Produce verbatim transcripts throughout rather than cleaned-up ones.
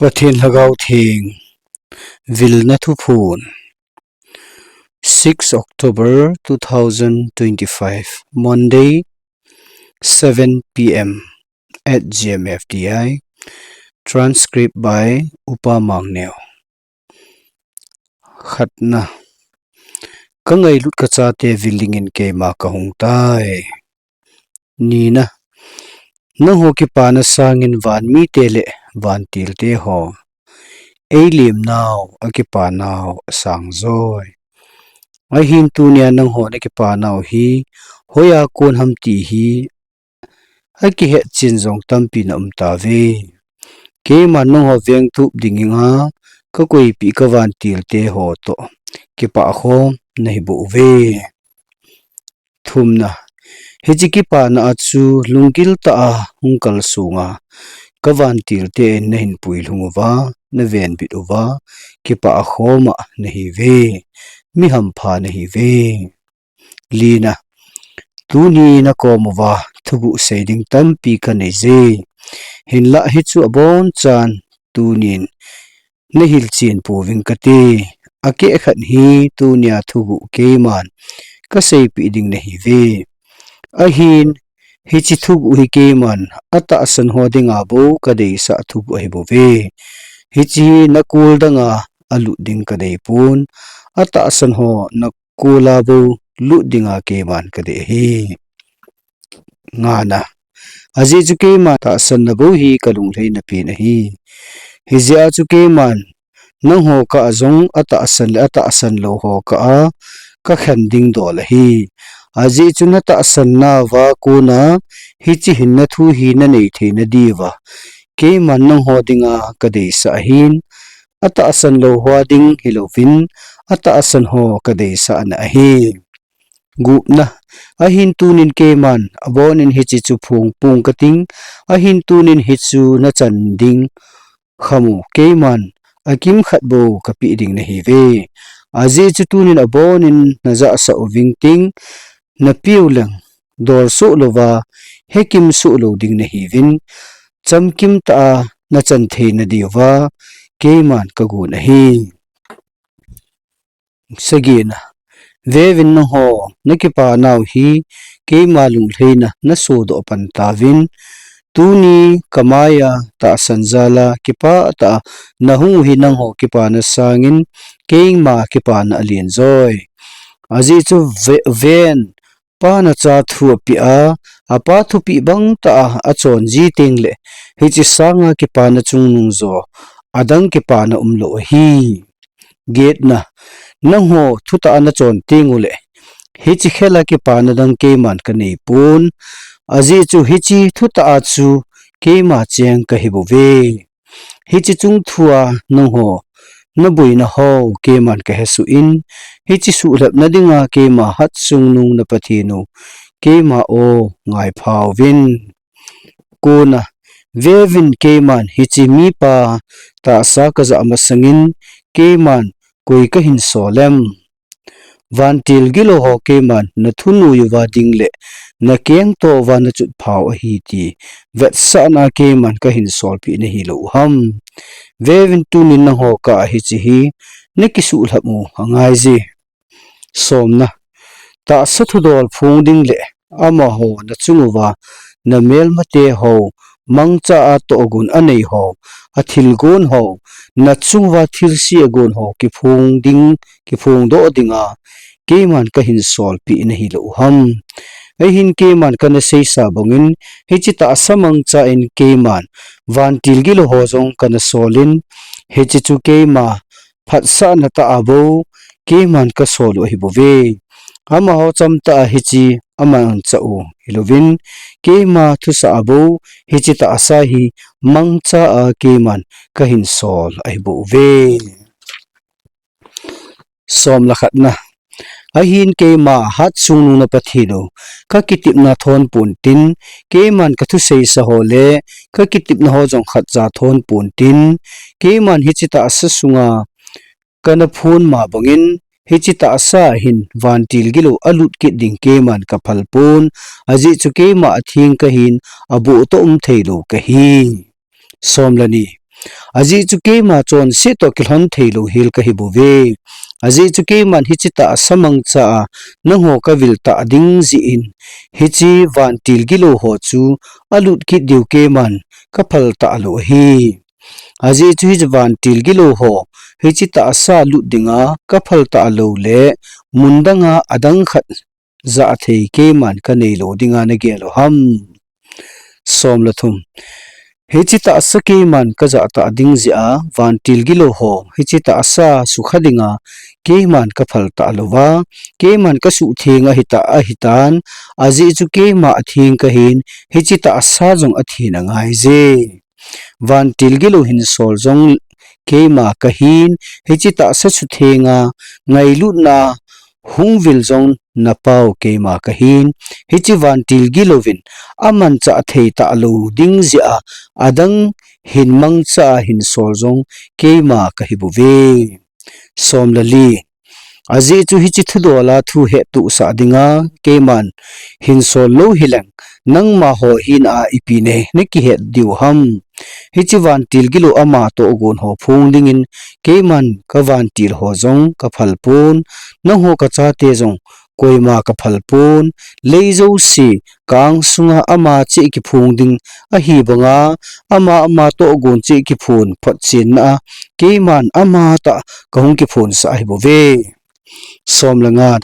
Pathen Lhagao Theng, Vilna Thuphon, six October two thousand twenty-five, Monday, seven P M at G M F D I. Transcript by Upa Mangneo. Khatna. Ka ngailut ka chate vil dingin keima ka hung tai. Nina. Nangho kipana sangin van mite le vantilte ho, ei limnau a kipanau a sang joi. Ahin tunia nangho na kipanau hi hoiya kon ham ti hi a kihetchin jong tampi na um tauve. Keiman nangho vengtup dingin a ka koipeh ka vantilte ho toh kipah khom na hi bouve. Thumna. Hiche kipana a chu lunggil tah a hung kalsong a ka vantilte in na hin puilhung uva, na venbit uva, kipah khom a na hiuve. Mi hampha na hiuve. Lina. Tuni na kom uva thuguh sei ding tampi ka nei je. Hinlah hichu abonchan tunin na hilchen pouving kate. Akeh khat hi tunia thuguh keiman ka seipeh ding na hiuve. Ahin hiche thuguh hi keiman atahsan ho dinga bou ka deisah thuguh ahi bouve. Hiche hi na kul danga alut ding ka deipon. Atahsan ho na kul a bou lut dinga keiman ka dei ahi. Ngana. Ajeh chu keiman tahsanna bou hi ka lunglhaina pen ahi. Hijeh a chu keiman nangho kah a jong atahsan le atahsan lou ho kah a ka khen ding dol ahi. Ajeh chu na tahsanna uva kona hiche hinna thu hi na nei theina diuva keiman nangho dinga ka deisah ahin, atahsan lou ho ding hilouvin, atahsan ho ka deisahna ahi. Gupna. Ahin tunin keiman abonin hiche chu phong pong kating, ahin tunin hichu na chan ding kham u keiman akimkhat bou ka peh ding na hiuve. Ajeh chu tunin abonin na jahsah uving ting, na peu leng dol soh louva, hekim soh lou ding na hiuvin, chamkim tah a na chan theina diuva keiman ka gon ahi. Sagina. Veuvin nangho na kipanau hi keima lunglhaina na sodoh pan tauvin, tuni ka maiya tahsan jal a kipah tah a na hung u hi nangho kipana sangin keima kipana alen joi. Ajeh chu ve-, ven, pa na cha thu apeh a, apa thupeh bang tah a achon ji teng le, hiche sanga kipana chungnung jo adang kipana umlou ahi. Getna. Nangho thutah a na chon teng u le, hiche khel a kipana dang keiman ka neipon. Ajeh chu hiche thutah a chu keima cheng ka hi bouve. Hiche chungthua nangho na boina ho keiman ka hesoh in, hiche suhlhepna dinga keima hatchungnung na Pathen u keima o ngaipha uvin. Kona, veuvin keiman hiche mipa tahsa ka jah masangin keiman koi ka hin sol em? Vantil gilou ho keiman na thunoi uva ding le na kengto uva na chutphau ahi ti vetsahna a keiman ka hin solpeh na hilou u ham? Veuvin tunin nangho kah a hiche hi na kisuhlhap u angaije. Somna. Tahsa thudol phong ding le amaho na chung uva na melmate ho, mangcha a tohgon anei ho, athilgon ho, na chung uva thilse agon ho kiphong ding, kiphongdoh dinga keiman ka hin solpeh na hilou u ham? Ahin keiman kana seisa bangin, hiche tahsa mangcha in keiman vantil gilou ho jong kana solin, hiche chu keima phatsahna tah a bou keiman ka sol u ahi bouve. Amaho chamtah a hiche amangcha u hilouvin, keima thusah a bou hiche tahsa hi mangcha a keiman ka hin sol ahi bouve. Somlekhatna. Ahin keima hatchungnung na Pathen u ka kitepna thon pontin, keiman ka thuseisa ho le ka kitepna ho jong khatcha thon pontin, keiman hiche tahsa sunga kana phon ma bangin, hiche tahsa hin vantil gilou alut kit ding keiman ka phal pon, ajeh chu keima atheng kahin, aboh toh um theilou kahi. Somleni. Ajeh chu keima chonset toh kilhon theilou hel kahi bouve. Ajeh chu keiman hiche tahsa mangcha a nangho kavil tah ding jeh in, hiche vantil gilou ho chu alut kit diu keiman kaphal talou ahi. Ajeh chu hiche vantil gilou ho hiche tahsa lut dinga kaphal talou le, mun danga adang khat jah thei keiman kanei lou dinga nagel u ham? Som le thum. Hiche tahsa keiman kajah tah ding jeh a, vantil gilou ho hiche tahsa sukha dinga keiman kaphal talouva, keiman kasuhtheng ahita, ahitan, ajeh chu keima atheng kahin, hiche tahsa jong athen angaije. Vantil gilou hinsol jong keima kahin, hiche tahsa suthenga ngailutna hung vil jong napau keima kahin, hiche vantil gilouvin amanchah thei talou ding jeh a, adang hin mangcha a hinsol jong keima kahi bouve. Som le li. Ajeh chu hiche thudola thu hettohsah dinga keiman hinsol lou hileng, nangma ho hina a ipi nei nakihet diu ham? Hiche vantil gilou ama tohgon ho phong dingin keiman kavantil ho jong kaphal pon, nangho kachate jong koima kaphal pon, lei jouse ka-ang sunga ama cheh kiphong ding ahi banga, ama, ama tohgon cheh kiphon photchenna a keiman amatah kahung kiphonsah ahi bouve. Som le nga.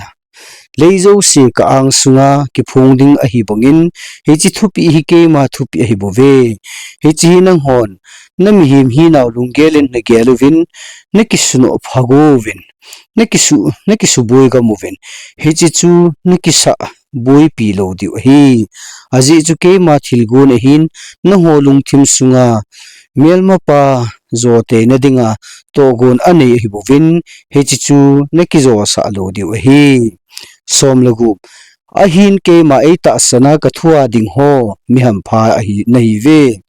Lei jouse ka-ang sunga kiphong ding ahi bangin, hiche thupeh hi keima thupeh ahi bouve. Hiche hi nanghon namihem hinau lunggel in nagel uvin, nakisunoh phago uvin, nakisu, nakisuboi gam uvin, hiche chu nakisah boipi lou diu ahi. Ajeh chu keima thilgon ahin, nangho lungthim sunga melmapa joteina dinga tohgon anei ahi bouvin, hiche chu nakijosah lou diu ahi. Som le gup. Ahin keima eitahsan a kathua ding ho mihampha ahi, nahiuve.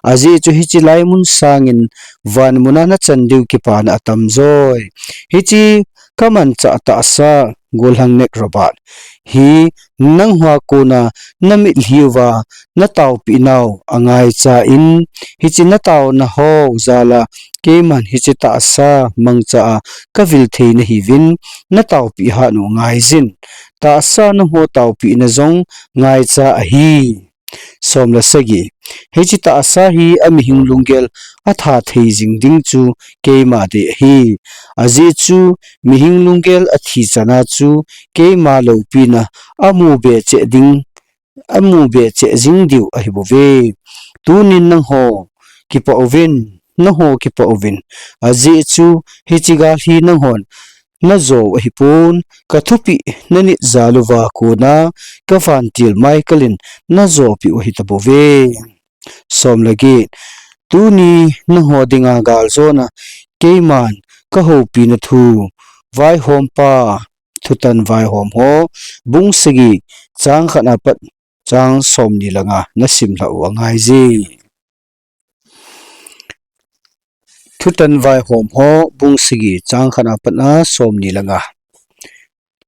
Ajeh chu hiche laimun sangin vanmuna nachan diu kipana atamjoi. Hiche kamanchah tahsa gollhang nek Robert hi nangho a kona namitlhi uva nataopeh nau angaicha in, hiche nataona ho jal a keiman hiche tahsa mangcha a kavil thei nahiuvin, nataopeh hat u ngaijin. Tahsa nangho taopehna jong ngaicha ahi. Som le sagi. Hiche tahsa hi amihing lunggel atha thei jing ding chu keima dei ahi. Ajeh chu mihing lunggel athi chana chu keima loupina amu be cheh ding, amu be cheh jing diu ahi bouve. Tunin nangho kipah uvin, nangho kipah uvin. Ajeh chu hiche gal hi nanghon najo u ahipon, kathupeh nanit jal uva kona kavantil Michael in najopeh u ahitabouve. Som le get. Tuni nangho dinga galjona keiman kahoupina thu, Vaihompa, Thutan Vaihom ho, bung sagi, chang khat a pat chang somni le nga nasim lhah u angaije. Thutan Vaihom ho, bung sagi, chang khat a pat a somni le nga.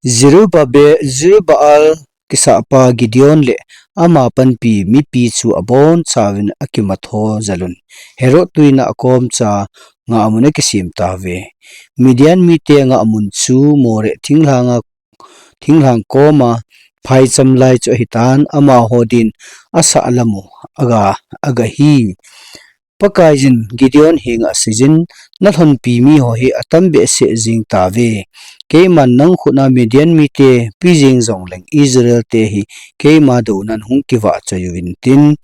Jerubbabe-, Jerubbaal kisahpa Gideon le ama panpi mipi chu abonchauvin akimatho jel un, Herod tuina akomcha ngahmun akisem tauve. Midian mite ngahmun chu Moreh thinglhanga, thinglhang koma phaicham lai chu ahitan, amaho din asah lam u aga, agahi. Pakaiyin Gideon henga aseijin, nalhonpi miho hi atam behseh jeng tauve. Keiman nang khut a Midian mite pejeng jongleng Israel te hi keima dounan hung kivahchoi uvin tin,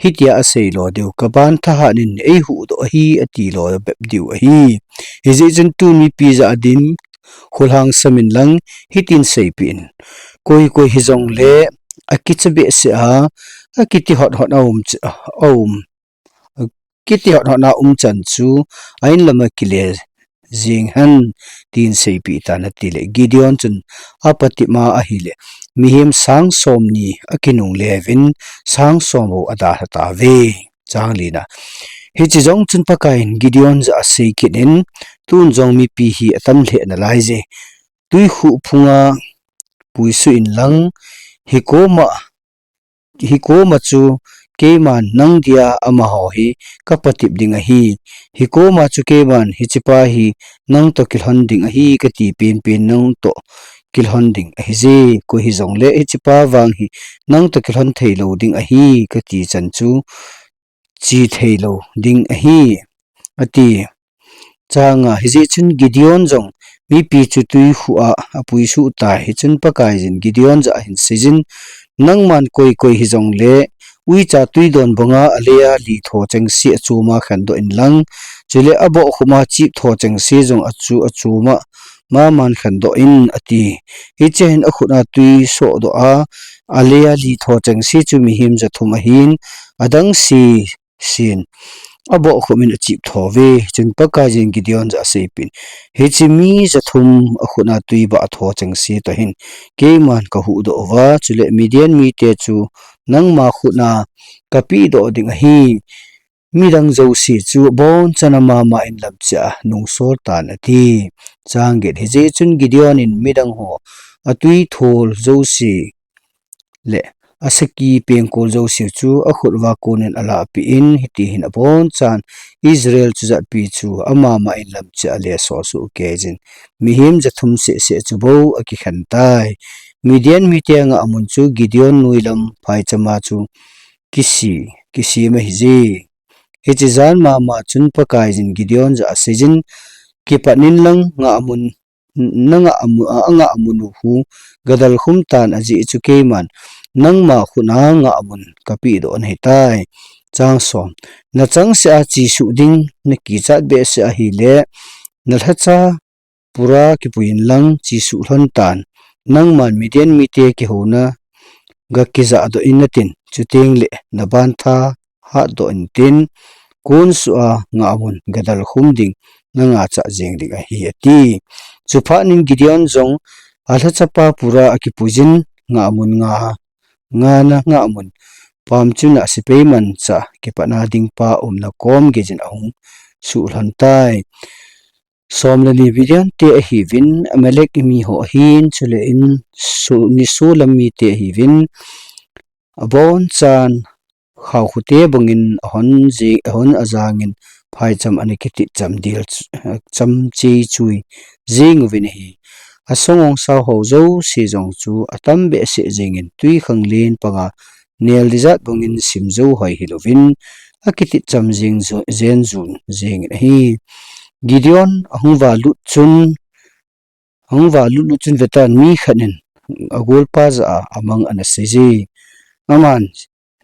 hitia asei lo diu, kaban thahat in eihuhdoh ahi, ati lo bep diu ahi. Hijeh chun tun mipi jah a din kholhang samin lang hitin seipeh in. Koi koi hijongle akicha behseh a, akiti hot hot a um ch-, a um. Kiti hot hot a um chan chu a-in lama kile jeng hen tin seipeh tan, atile Gideon chun apatep a ahile mihem sang somni akinungle uvin sang som bou adalha tauve. Chang lina. Hiche jong chun Pakaiyin Gideon jah a asei kit in, tun jong mipi hi atam lheh nalaije. Twikhuh phunga puisuh inlang, hikoma, hikoma chu keiman nang dia amaho hi kapatep ding ahi. Hikoma chu keiman hichepa hi nangtoh kilhon ding ahi kati penpen nangtoh kilhon ding ahije. Koi hijongle hichepa vang hi nangtoh kilhon theilou ding ahi kati chan chu che theilou ding ahi, ati. Chang nga, hijeh chun Gideon jong mipi chu twi khu a apui suh tai. Hichun Pakaiyin Gideon jah a ahin seijin, nangman koi koi hijongle, uicha twi donbanga alei a li tho chengse achom a khendoh inlang, chule abohkhum a chip tho chengse jong achu achom a maman khendoh in, ati. Hichea hin akhut a twi sohdoh a, alei a li tho chengse chu mihem jathum ahin, adang se sen abohkhum in achip thou ve. Chun Pakaiyin Gideon jah a aseipeh in, hiche mi jathum akhut a twi bah tho chengse toh hin keiman kahuhdoh uva, chule Midian mite chu nangma khut a kapehdoh ding ahi. Midang jouse chu abonchan amama in lamcheh a nungsol tan, ati. Chang get, hijeh chun Gideon in midang ho atwi thol jouse le asaki pengkol jouse chu akhut uva konin alahpeh in, hiti hin abonchan Israel chujatpi chu amama in lamcheh a alesol soh keijin, mihem jathum seh seh chu bou akikhen tai. Midian mite ngahmun chu Gideon nuilam phaicham a chu kise, kisem ahije. Hiche jan mama chun Pakaiyin Gideon jah a aseijin, kipat inlang ngahmun, nangahmun, angahmun u khu gadalkhum tan, ajeh chu keiman nangma khut a ngahmun kapehdoh nahitai. Chang som, nachangseh a chesuh ding nakichat behseh ahile, nalhacha pura kipui inlang chesuh lhon tan, nangman Midian mite kihouna gakijahdoh in natin, chutengle naban tha hatdoh intin, konsuh a ngahmun gadalkhum ding nangachah jeng ding ahi, ati. Chuphat in Gideon jong alhachapa pura akipuijin ngahmun nga, ngana ngahmun pamchun a sepai manchah kipatna dingpa umna kom geijin ahung suh lhon tai. Som le ni, Midian te ahiuvin, Amalek miho ahin, chule in Su-, Niso lam mite ahiuvin, abonchan khaokhote bangin ahon je-, ahon ajangin phaicham ana kititcham dil ch-, cham chei chui jeng uvin ahi. Asangong sao ho jouse jong chu atam behseh jengin twikhanglen panga nel dijat bangin simjou hoi hilouvin akititcham jeng jo-, jen jun jengin ahi. Gideon ahung valut chun, ahung valut lut chun vetan mi khat in agolpa jah a amang ana seije. Aman,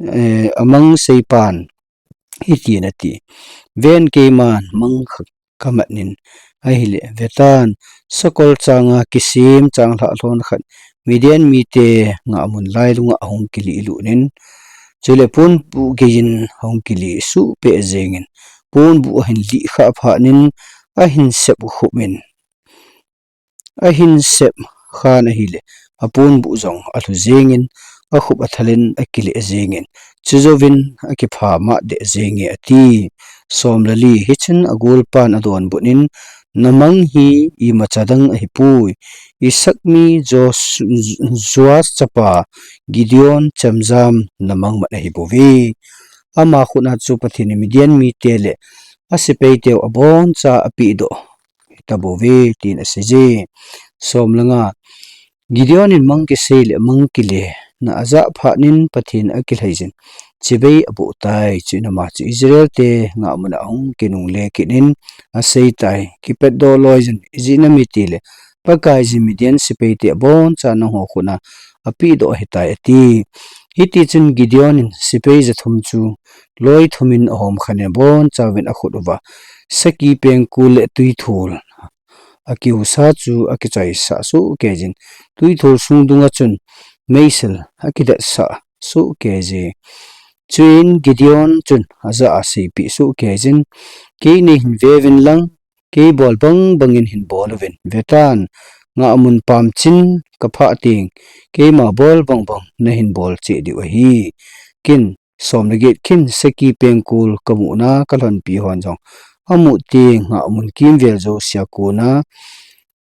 eh, amang seipan hitin ati, ven keiman mang kha-, kamat in ahile, vetan, sakol changa kisem changlhah lhon khat Midian mite ngahmun lailunga ahung kilih lut in, chule ponbuh geiyin ahung kilih suh peh jengin, ponbuh ahin lih khah phat in ahin sep khup in, ahin sep khan ahile, aponbuh jong alhu jengin, akhup athalin akileh jengin, chujouvin akipha matdeh jenge ati. Som le li, hichun agolpan adonbut in, namang hi imacha dang ahipoi, Isaac mi Jos-, Joas chapa Gideon chemjam namang mat ahibouve. Ama khut a chu Pathen in Midian mite le asepaiteu aboncha apehdoh tabouve, tin aseije. Som le nga, Gideon in mang kisei le mang kilena ajah phat in Pathen akilheijin, chibai aboh tai. Chuin ama chu Israel te ngahmun a ahung kinungle kit in aseitai, kipatdoh loijin, ijeh inem itile Pakaiyin Midian sepaite aboncha nangho khut a apehdoh ahitai, ati. Hitichun Gideon in sepai jathum chu loi thum in ahomkhen in abonchauvin akhut uva saki pengkul le twithol akiusa chu akichoisah sohkeijin, twithol sung dunga chun meisel akidetsah sohkeije. Chuin Gideon chun ajah a aseipeh sohkeijin, kei neihin veuvin lang, kei bol bangbangin hin bol uvin. Vetan, ngahmun pamchin kaphah teng, keima bol bangbang nahin bol cheh diu ahi. Ken, som le get, ken saki pengkul kamuhna kalhonpi hon jong amuh teng ngahmun kimvel jousea kona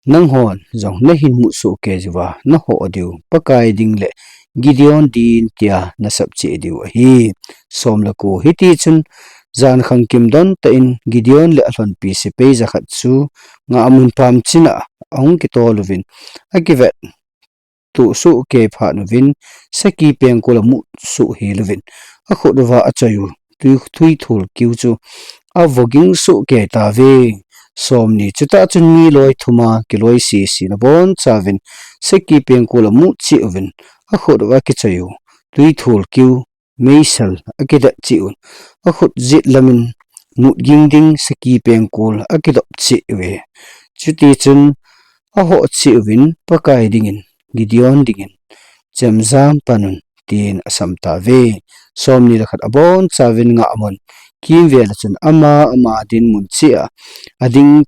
nanghon jong nahin muh sohkei jiuva nahoh diu, Pakai ding le Gideon din tia nasap cheh diu ahi. Som le ko. Hiti chun jan khangkim don tah in Gideon le alhonpi sepai jakhat chu ngahmun pam chin a ahung kitol uvin, akivet tuh soh kei phat uvin, saki pengkul amut soh hel uvin, akhut uva achoi u tui, tui thul kiu chu avo ging soh kei tave. Som ni. Chutah chun mi loi thum a kiloi sisi nabon chauvin saki pengkul amut cheh uvin, akhut uva kichoi u tui thul kiu meisel akidet cheh un, akhut jet lamin mut ging ding saki pengkul akidop cheh uve. Chuti chun ahoh cheh uvin, Pakai dingin, Gideon dingin chemjam pan un, tin asam tave. Som ni le khat. Abon chauvin ngahmun kimvel a chun ama, ama dinmun cheh a ading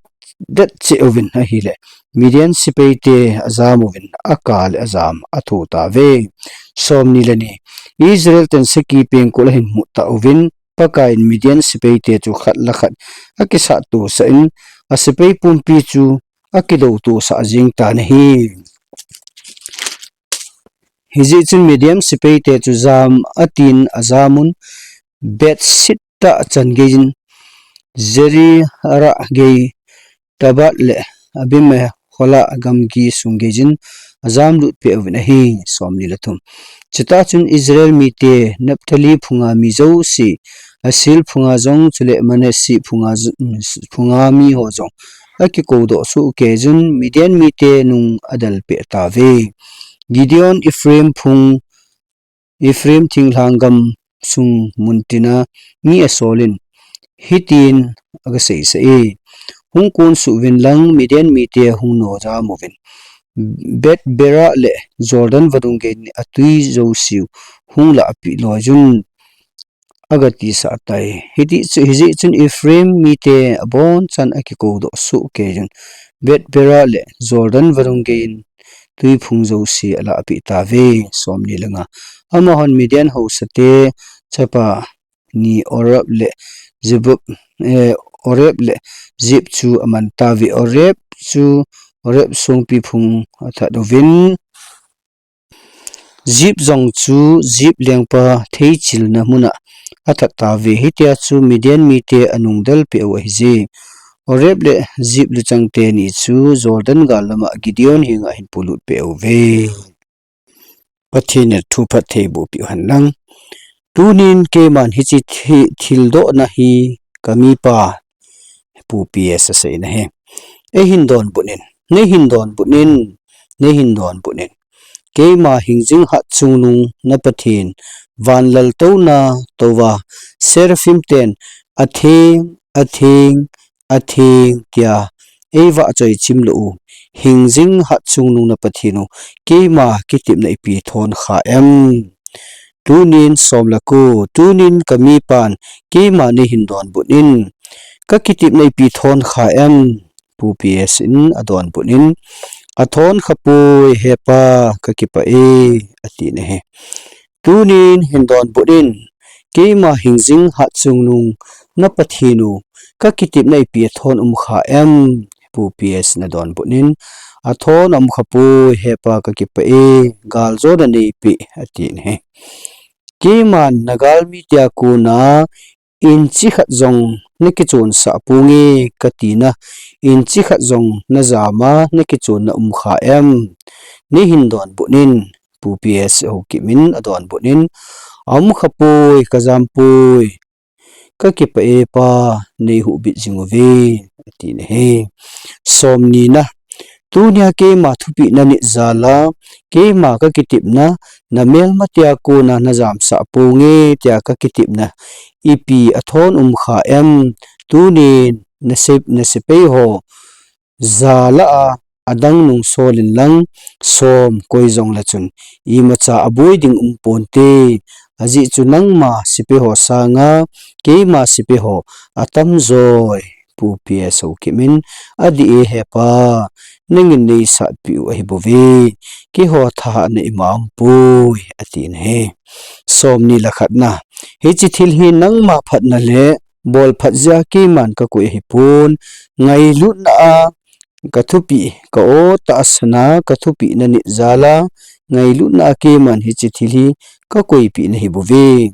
det cheh uvin ahile, Midian sepai te ajam uvin, aka le ajam atho tave. Som ni le ni. Israel ten saki pengkul ahin mut tah uvin, Pakai in Midian sepai te chu khat le khat akisat to sah in, asepai pumpi chu akido to sah jing tan ahi. Hijeh chun Midian sepai te chu jam atin ajam un, Bethsitta chan gei in, Zerera gei, Tabor le Abimahola gamgi sung gei in ajam lut peh uvin ahi. Som ni le thum. Chutah chun Israel mite, Naphtali phunga mi jouse, Asher phunga jong chule Manasseh phunga jo-, phunga mi ho jong akikoudoh soh kei jun Midian mite nung adel peh tave. Gideon Ephraim phung, Ephraim thinglhang gam sung muntina mi asol in, hitin aga seisah e, hung kon suh uvin lang Midian mite hung no jam uvin, Beth-barah le Jordan vadung gei in atui jouse u hung lah peh loi jun, aga tisah tai. Hiti chu, hijeh chun Ephraim mite abonchan akikoudoh soh kei jun, Beth-barah le Jordan vadung gei in tui phung jouse alah peh tave. Som ni le nga. Amahon Midian haosate chapa ni Oreb le Zebub, eh, Oreb le Zeeb chu aman tave. Oreb chu, Oreb songpi phung athat uvin, Zeeb jong chu Zeeb lengpa theichilna mun a athat tave. Hitia chu Midian mite anung del peh u ahije. Oreb le Zeeb luchang teni chu Jordan gal lama Gideon henga ahin polut peh uve. Pathen in athu phattheiboh peh u hen lang. Tunin keiman hiche thi-, thildohna hi kamipa Pu P S aseina ahi. Eihin donbut in, neihin donbut in, neihin donbut in. Keima hingjing hatchungnung na Pathen, van laltouna touva, seraphim ten, "Atheng, atheng, atheng," tia eivah choi chimlou u, hingjing hatchungnung na Pathen u, keima kitepna ipi thon kha em? Tunin som le ko, tunin kamipan keima neihin donbut in, kakitepna ipi thon kha em? Pu P S in adonbut in, "Athon khapoi, hepa, kakipah e," atin ahi. Tunin hin donbut in, keima hingjing hatchungnung na Pathen u, kakitepna ipi athon um kha em? Pu P S in adonbut in, "Athon um khapoi, hepa, kakipah e, galjona neipeh," atin ahi. Keiman nagalmi tia kona inch khat jong nakichonsah ponge katina, inch khat jong najama nakichonna um kha em? Neihin donbut in, Pu P S Haokip in adonbut in, "Aum khapoi, kajampoi, kakipah e pa, neihuhbit jing uve," atin ahi. Som nina. Tunia keima thupeh nanit jal a, keima kakitepna, namelma tia kona najamsah ponge tia kakitepna ipi athon um kha em? Tunin nase-, nasepei ho jal a adang nung sol in lang, som koi jongle chun imacha aboi ding um ponte. Ajeh chu nangma sepai ho sanga keima sepai ho atam joi. Pu P S Haokip in, "Adih e hepa, nangin neisatpeh u ahibouve, keiho thahatna ima umpoi," atin ahi. Som ni le khatna. Hiche thil hi nangma phatna le bolphat jeh a keiman kakoi ahipon, ngailutna a kathupeh, ka-o tahsan a kathupeh nanit jal a, ngailutna a keiman hiche thil hi kakoipeh nahi bouve.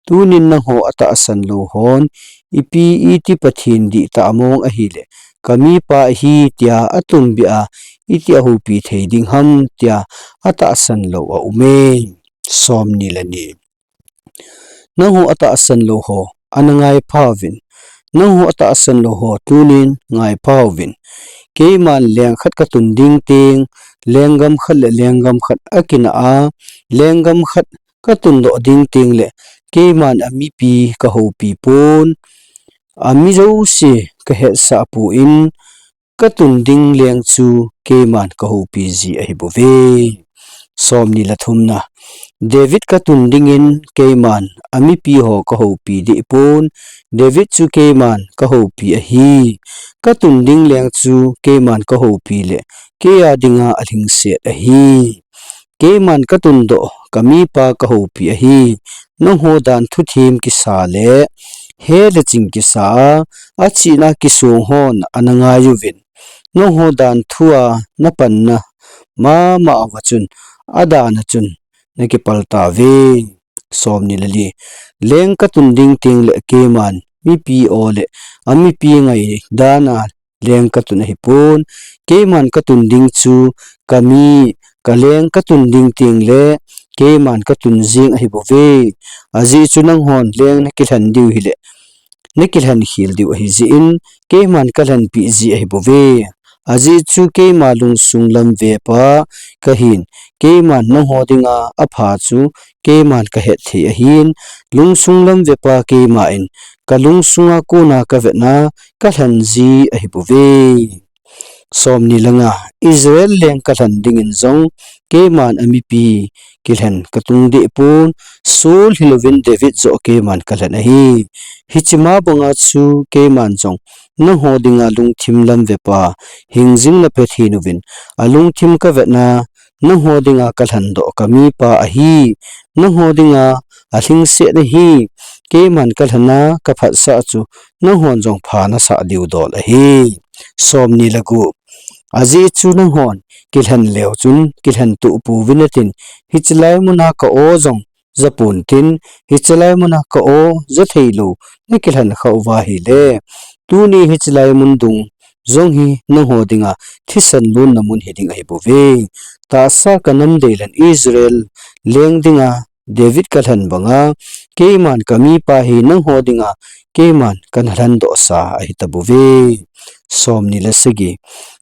Tunin nangho atahsan lou hon, ipi iti Pathen dihtah mong ahile, kamipa ahi tia atumbeh a iti ahoupi thei ding ham tia atahsan lou aume. Som ni le ni. Nangho atahsan lou ho, ana ngaipha uvin. Nangho atahsan lou ho, tunin ngaipha uvin. Keiman leng khat katun ding teng, lenggam khat le lenggam khat akinah a, lenggam khat katundoh ding teng le, keiman amipi kahoupi pon, ami jouse kahetsah pon, katun ding leng chu keiman kahoupi ji ahi bouve. Som ni le thumna. David katun dingin keiman amipi ho kahoupi deh pon, David chu keiman kahoupi ahi. Katun ding leng chu keiman kahoupi le, keiya dinga alhingset ahi. Keiman katundoh, kamipa kahoupi ahi. Nangho dan thuthem kisa le, he le ching kisa a, achihna kisong hon ana ngai uvin. Nangho dan thua napanna mama uva chun, adana chun nakipal tauve. Som ni le li. Leng katun ding teng le keiman mipi o le, amipi ngaidana leng katun ahipon. Keiman katun ding chu kami, kaleng katun ding teng le keiman katun jing ahi bouve. Ajeh chu nanghon leng nakilhen diu hile, nakilhen khel diu ahi jeh in, keiman kalhenpeh ji ahi bouve. Ajeh chu keima lungsung lam vepa kahin, keiman nangho dinga apha chu keiman kahet thei ahin, lungsung lam vepa keima in, kalungsunga kona kavetna kalhen ji ahi bouve. Som ni le nga. Israel leng kalhen dingin jong, keiman amipi kilhen katung deh pon, Saul hilouvin David joh keiman kalhen ahi. Hiche ma banga chu keiman jong, nangho dinga lungthim lam vepa, hingjing le Pathen uvin, alungthim kavetna, nangho dinga kalhendoh kamipa ahi. Nangho dinga alhingset ahi. Keiman kalhen a kaphatsah chu, nanghon jong pha nasah diu dol ahi. Som ni le gup. Ajeh chu nanghon kilhen leu chun, kilhen tuh pouvin atin, hiche lai muna ka o jong ja pontin, hiche lai muna ka o ja thei lou nakilhen khah uva ahile, tuni hiche lai mun dung jong hi nangho dinga thisan lonna mun hi ding ahi bouve. Tahsa kanam deilen Israel leng dinga David kalhen banga, keiman kamipa hi nangho dinga keiman kana lhendoh sa ahi tabouve. Som ni le sagi.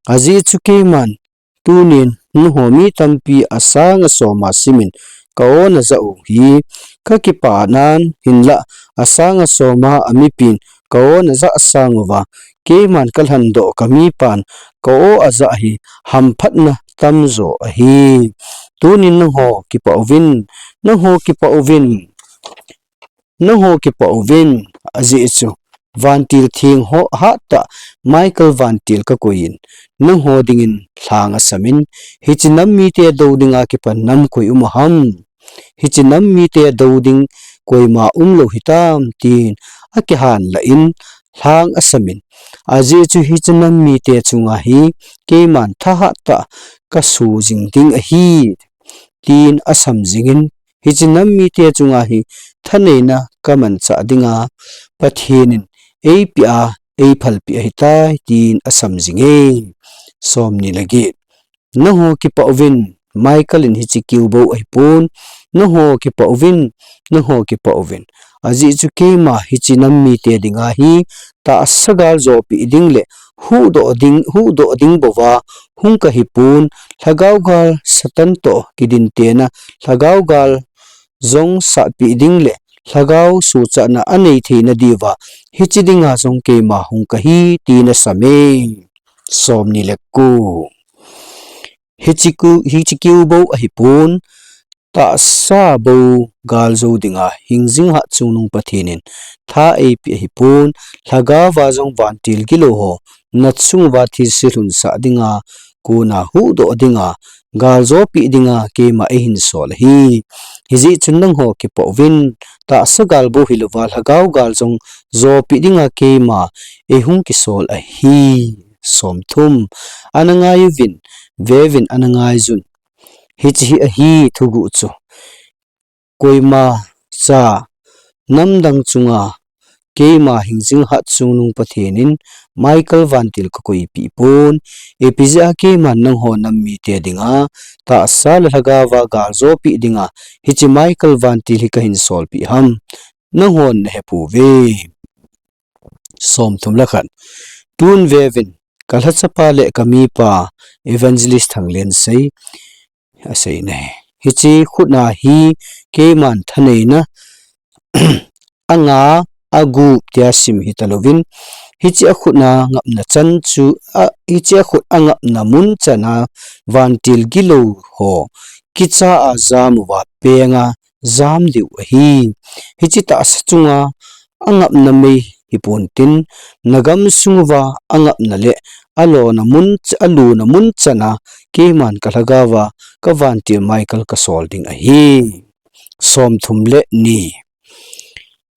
Ajeh chu keiman tunin nangho mi tampi asang asoma simin ka o najah u hi kakipah nan, hinlah asang asoma amipin ka o najah sang uva, keiman kalhendoh kamipan ka o ajah hi hamphatna tamjo ahi. Tunin nangho kipah uvin, nangho kipah uvin, nangho kipah uvin, ajeh chu vantil theng ho hattah Michael vantil kakoi in, nangho dingin lhang asamin, hiche nam mite dou dinga kipan nam koi um ham? Hiche nam mite dou ding koima umlou hitam, tin akihan lah in lhang asamin. Ajeh chu hiche nam mite chunga hi keiman thahat tah kasu jing ding ahi, tin asam jingin, hiche nam mite chunga hi thaneina kamanchah dinga Pathen in eipeh a, eiphalpeh ahitai, tin asam jinge. Som ni le get. Nangho kipah uvin, Michael in hiche kiu bou ahipon, nangho kipah uvin, nangho kipah uvin. Ajeh chu keima hiche nam mite dinga hi tahsa gal jopeh ding le huhdoh ding, huhdoh ding bouva hung kahipon, lhagao gal Satan toh kidintena lhagao gal jong sahpeh ding le lhagao sohchatna anei theina diuva hiche dinga jong keima hung kahi, tin asame. Som ni le ko. Hiche ku, hiche kiu bou ahipon, tahsa bou gal jou dinga hingjing hatchungnung Pathen in tha eipeh ahipon, lhagaova jong vantil gilou ho nachung uva thilse lhunsah dinga, kona huhdoh dinga, gal jopeh dinga keima eihin sol ahi. Hijeh chun nangho kipah uvin, tahsa gal bou hilouva lhagao gal jong jopeh dinga keima eihung kisol ahi. Som thum. Ana ngai uvin, veuvin ana ngaiyun. Hiche hi ahi thuguh chu. Koima cha namdang chunga keima hingjing hat chungnung Pathen in Michael vantil kakoipeh pon, ipi jeh a keiman nangho nam mite dinga tahsa le lhagaova galjopeh dinga hiche Michael vantil hi kahin solpeh ham? Nanghon nahepouve. Somthum le khat. Tun veuvin, kalhachapa le kamipa Evangelist Thanglensei aseina hi. Hiche khutna hi keiman thaneina anga agup tia sim hitalouvin, hiche akhutna ngapna chan chu, a, hiche akhut angapna mun chana vantil gilou ho kicha a jam uva penga jam diu ahi. Hiche tahsa chunga angapna mei hipontin, nagam sung uva angapna le alona mun ch-, aluna mun chana keiman kalhagaova kavantil Michael kasol ding ahi. Somthum le ni.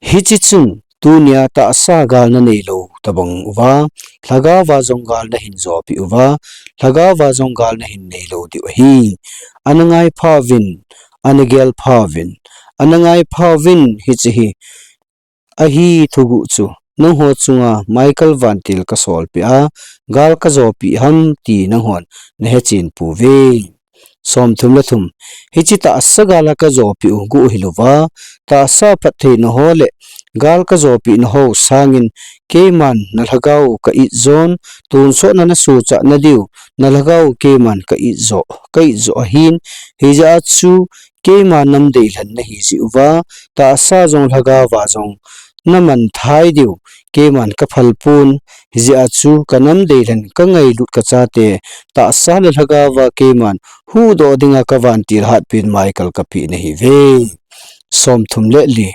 Hiche chun tunia tahsa gal naneilou tobang uva, lhagaova jong gal nahin jopeh uva, lhagaova jong gal nahin neilou diu ahi. Ana ngaiphauvin, ana gelphauvin, ana ngaiphauvin, hiche hi ahi thuguh chu. Nangho chunga Michael vantil kasolpeh a, gal kajopeh ham ti nanghon nahechen pouve. Somthum le thum. Hiche tahsa gal a kajopeh u guh hilouva, tahsa phattheina ho le gal kajopehna ho sangin keiman nalhagao ka itjon, tonsotna nasuhchah nadiu nalhagao keiman ka itjo, ka itjo ahin, hijeh a chu keima nam deilhen nahi jeh uva, tahsa jong lhagaova jong namanthai diu keiman kaphal pon, hijeh a chu kanam deilhen kangailut kachate tahsa le lhagaova keiman huhdoh dinga kavantil hatpen Michael kapeh nahiuve. Somthum le li.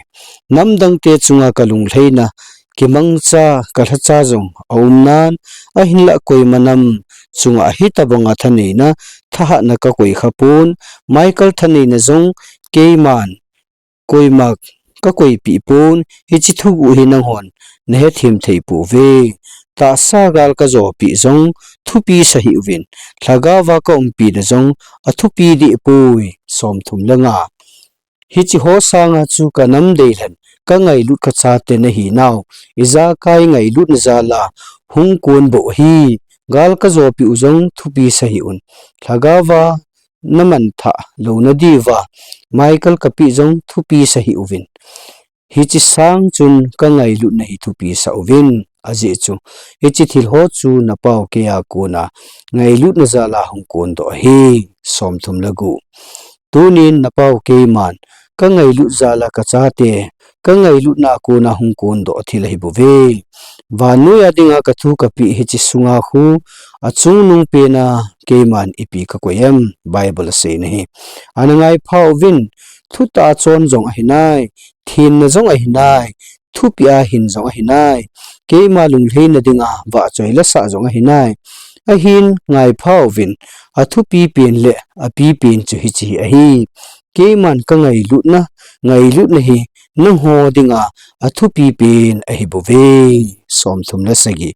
Namdangte chunga kalunglhaina kimangcha kalhacha jong aumnan, ahinlah koima nam chunga hitobanga thaneina thahatna kakoi khapon, Michael thaneina jong keiman koima kakoipeh pon, hiche thuguh hi nanghon nahethem thei pouve. Tahsa gal kajopeh jong thupi sahih uvin, lhagaova kaumpina jong athupi dehpoi. Somthum le nga. Hicheho sanga chu kanam deilhen kangailut kachate nahinau, ijakai ngailutna jal a hung konbou ahi. Gal kajopeh u jong thupi sahih un, lhagaova namanthah louna diuva Michael kapeh jong thupi sahih uvin. Hiche sang chun kangailutna hi thupi sah uvin, ajeh chu hiche thilho chu napao keiya kona ngailutna jal a hung kondoh ahi. Somthum le gup. Tunin napao keiman kangailut jal a kachate kangailutna a kona hung kondoh thil ahibouve. Vannoiya dinga kathu kapeh hiche sunga khu achungnung pena keiman ipi kakoi em? Bible aseina hi. Ana ngaiphauvin, thutah a chon jong ahinai, thenna jong ahinai, thupeh a hin jong ahinai, keima lunglhaina dinga vahchoi lasah jong ahinai. Ahin ngaiphauvin, athupipen le apipen chu hiche hi ahi. Keiman kangailutna, ngailutna hi nangho dinga athupipen ahibouve. Somthum le sagi.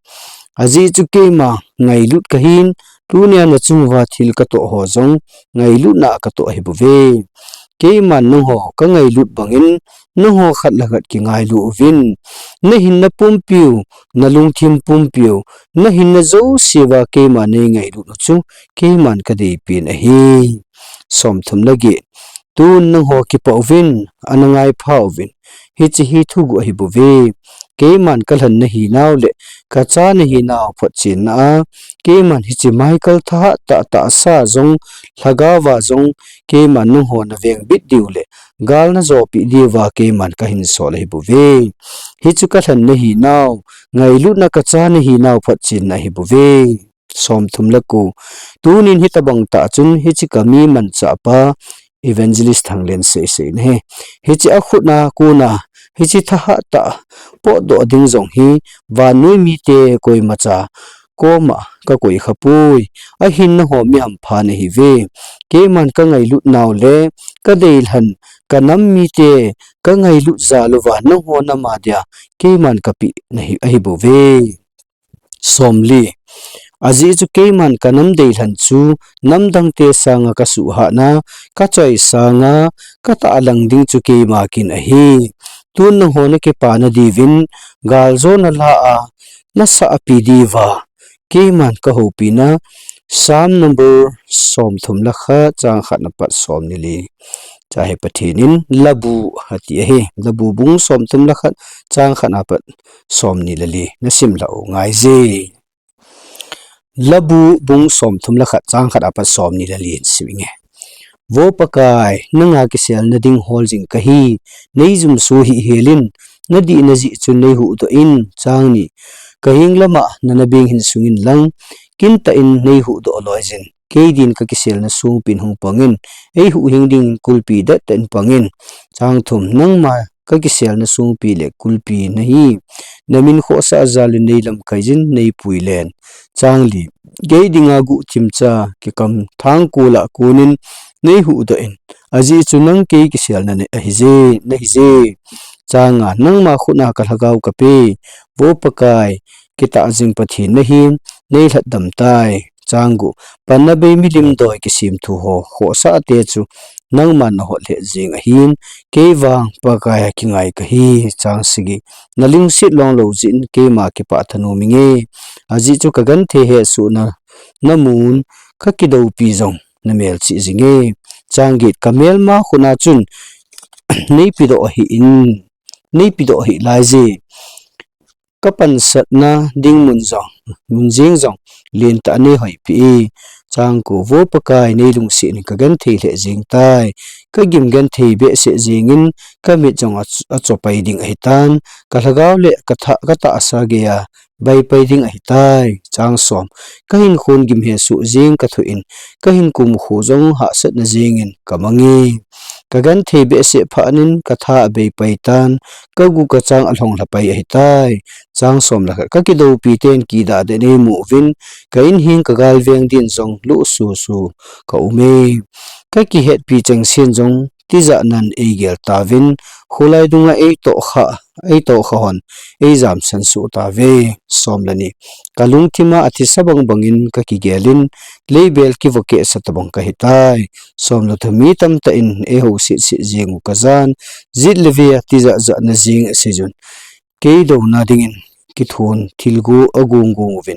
Ajeh chu keima ngailut kahin, tunia nachunguva thil katoh ho jong ngailutna a katoh ahibouve. Keiman nangho kangailut bangin nangho khat le khat kingailu uvin. Nahinna pumpiu, nalungthim pumpiu, nahinna jouseuva keima neingailut u chu keiman kadeipen ahi. Somthum le get. Tun nangho kipah uvin, ana ngaiphauvin, hiche hi thuguh ahibouve. Keiman kalhen nahinau le kacha nahinau photchenna a, keiman hiche Michael thahat tah tahsa jong, lhagaova jong, keiman nangho navengbit diu le gal najopeh diuva keiman kahinsol ahibouve. Hichu kalhen nahinau, ngailutna kacha nahinau photchenna ahibouve. Somthum le ko. Tunin hitobang tah chun hiche kami manchahpa Evangelist Thanglensei aseina hi. Hiche akhutna kona hiche thahat tah potdoh ding jong hi vannoi mite koimacha koma kakoi khapoi. Ahin nangho mi hampha nahiuve. Keiman kangailutnau le kadeilhen kanam mite kangailut jal uva nangho nama dia keiman kapeh nahi, ahibouve. Somli. Ajeh chu keiman kanam deilhen chu namdangte sanga kasuhhatna, kachoi sanga katahlang ding chu keima kin ahi. Tun nangho nakipana diuvin galjona la a nasahpi diuva keiman kahoupina. Psalm number somthum le khat, chang khat apat somni le li. Cha hi Pathen in Labu ati ahi. Labu bung somthum le khat, chang khat apat somni le li. Nasim lhah u ngaije. Labu bung somthum le khat, chang khat apat somni le li sim inge. Vo Pakai, nanga kiselna ding hol jing kahi, neijumso hih helin, nadihna jeh chun neihuhdoh in. Chang ni. Kaheng lama nana beng hin sungin lang, kintah in neihuhdoh loijin. Kei din kakiselna songpin hung pangin, eihuhhing dingin kulpi dettah in pangin. Chang thum. Nangma kakiselna songpi le kulpi nahi, namin khohsah jal in neilamkaijin, neipuilen. Chang li. Kei dinga guhthim cha kikam thangkol a konin neihuhdoh in, ajeh chu nang kei kiselna ahije, nahije. Chang nga. Nangma khut a kalhagao kapei, Vo Pakai, kitah jing Pathen nahin, neilhatdam tai. Chang gup. Panna bei milim doi kisemthu ho khohsahte chu nangman nahot lheh jeng ahin, kei vang Pakai a kingai kahi. Chang sagi. Nalungset longlou jeh in keima kipah thanom inge. Ajeh chu kagenthei hesohna namun, kakidoupi jong namelchih jinge. Chang get. Kamelma khut a chun neipedoh hih in, neipedoh hih laije. Kapansatna ding mun jong, mun jeng jong lentah a neihoipeh e. Chang ko. Vo Pakai, neilungset in kagenthei lheh jeng tai. Kagim genthei behseh jengin kamit jong a, achopai ding ahitan, kalhagao le katha, katahsa geiya baipai ding ahitai. Chang som. Kahinkhon gim hesoh jeng kathoh in, kahinkum kho jong hahsatna jengin kamange. Kagenthei behseh phatnin katha abeipai tan, kagu kachang alhonglhapai ahitai. Chang som le khat. Kakidoupi ten kidah deh neimu uvin, ka-in heng kagalveng din jong luhsusu kaume. Kakihetpi chengsen jong tijatnan eigel tauvin, kholai dunga eitohkha, eitohkha hon eijamsan soh tauve. Som le ni. Kalungthima athisa bangbangin kakigelin, leibel kivokehsa tobang kahitai. Som le thum. Mi tamtah in eihousetset jeng u kajan, jet le vea tijatjatna jeng aseijun, kei douna dingin kithon thilgu agong gong uvin,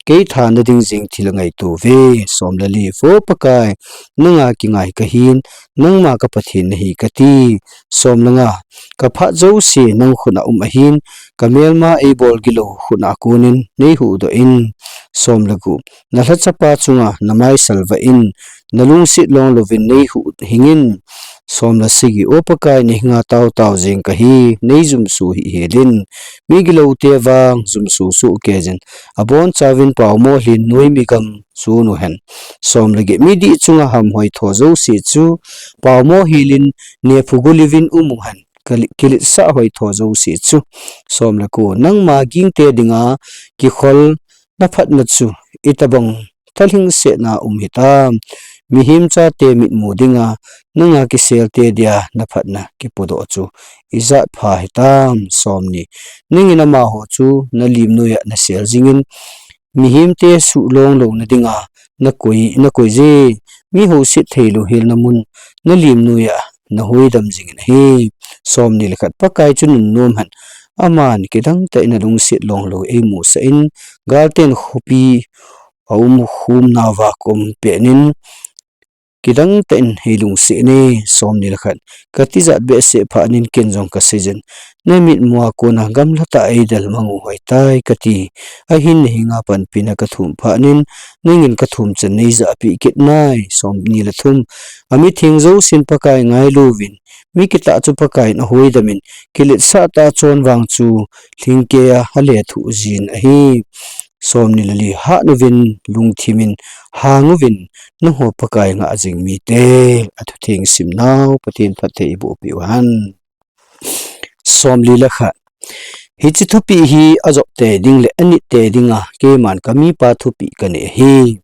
kei thana ding jeng thil angaito uve. Som le li. Vo Pakai, nanga kingai kahin, nangma ka Pathen nahi kati. Som le nga. Kaphat jouse nang khut a um ahin, kamelma eibol gilou khut a konin neihuhdoh in. Som le gup. Nalhachapa chunga namai salvah in, nalungset longlouvin neihuhhingin. Som le sagi. O Pakai, nahenga taotao jeng kahi, neijumso hih helin. Migiloute vang jumso sohkeijin, abonchauvin paomo lhin noimi gam jon uhen. Som le get. Midih chunga hamhoi tho jouse chu paomo helin, nephu guliuvin um uhen. Kali-, kiletsah hoi tho jouse chu. Som le ko. Nangma gingte dinga kikhol naphatna chu itobang thalhingsetna um hitam. Mihem chate mitmu dinga nanga kiselte dia naphatna kipodoh chu ijat pha hitam. Som ni. Nangin amaho chu nalim noiya nasel jingin, mihemte suhlong louna dinga nakoi, nakoije. Mi houset theilou helna mun nalim noiya nahuidam jingin ahi. Som ni le khat. Pakai chu nunnom hen, aman kidangtah in alungset longlou eimusah in, galten khopi aum khum nauva kom petnin, kidangtah in eilungset in. Som ni le khat. Katijat behseh phatnin ken jong kaseijin, namitmua kona gamlatah a eidel mang u hoitai kati. Ahin nahenga panpina kathum phatnin, nangin kathum chan neijahpeh kit nai. Som ni le thum. Amitheng jousen Pakai ngailouvin, mi kitah chu Pakaiyin ahuidamin, kiletsah tah a chonvang chu lhingkeiya alethuh jin ahi. Som ni le li. Hatnuvin, lungthimin, hanguvin, nangho Pakai ngah jing mite. Athutheng simnau Pathen phatthei eibohpeh uhen. Som li le khat. Hiche thupeh hi ajop tei ding le anit tei dinga keiman kamipa thupeh kanei ahi.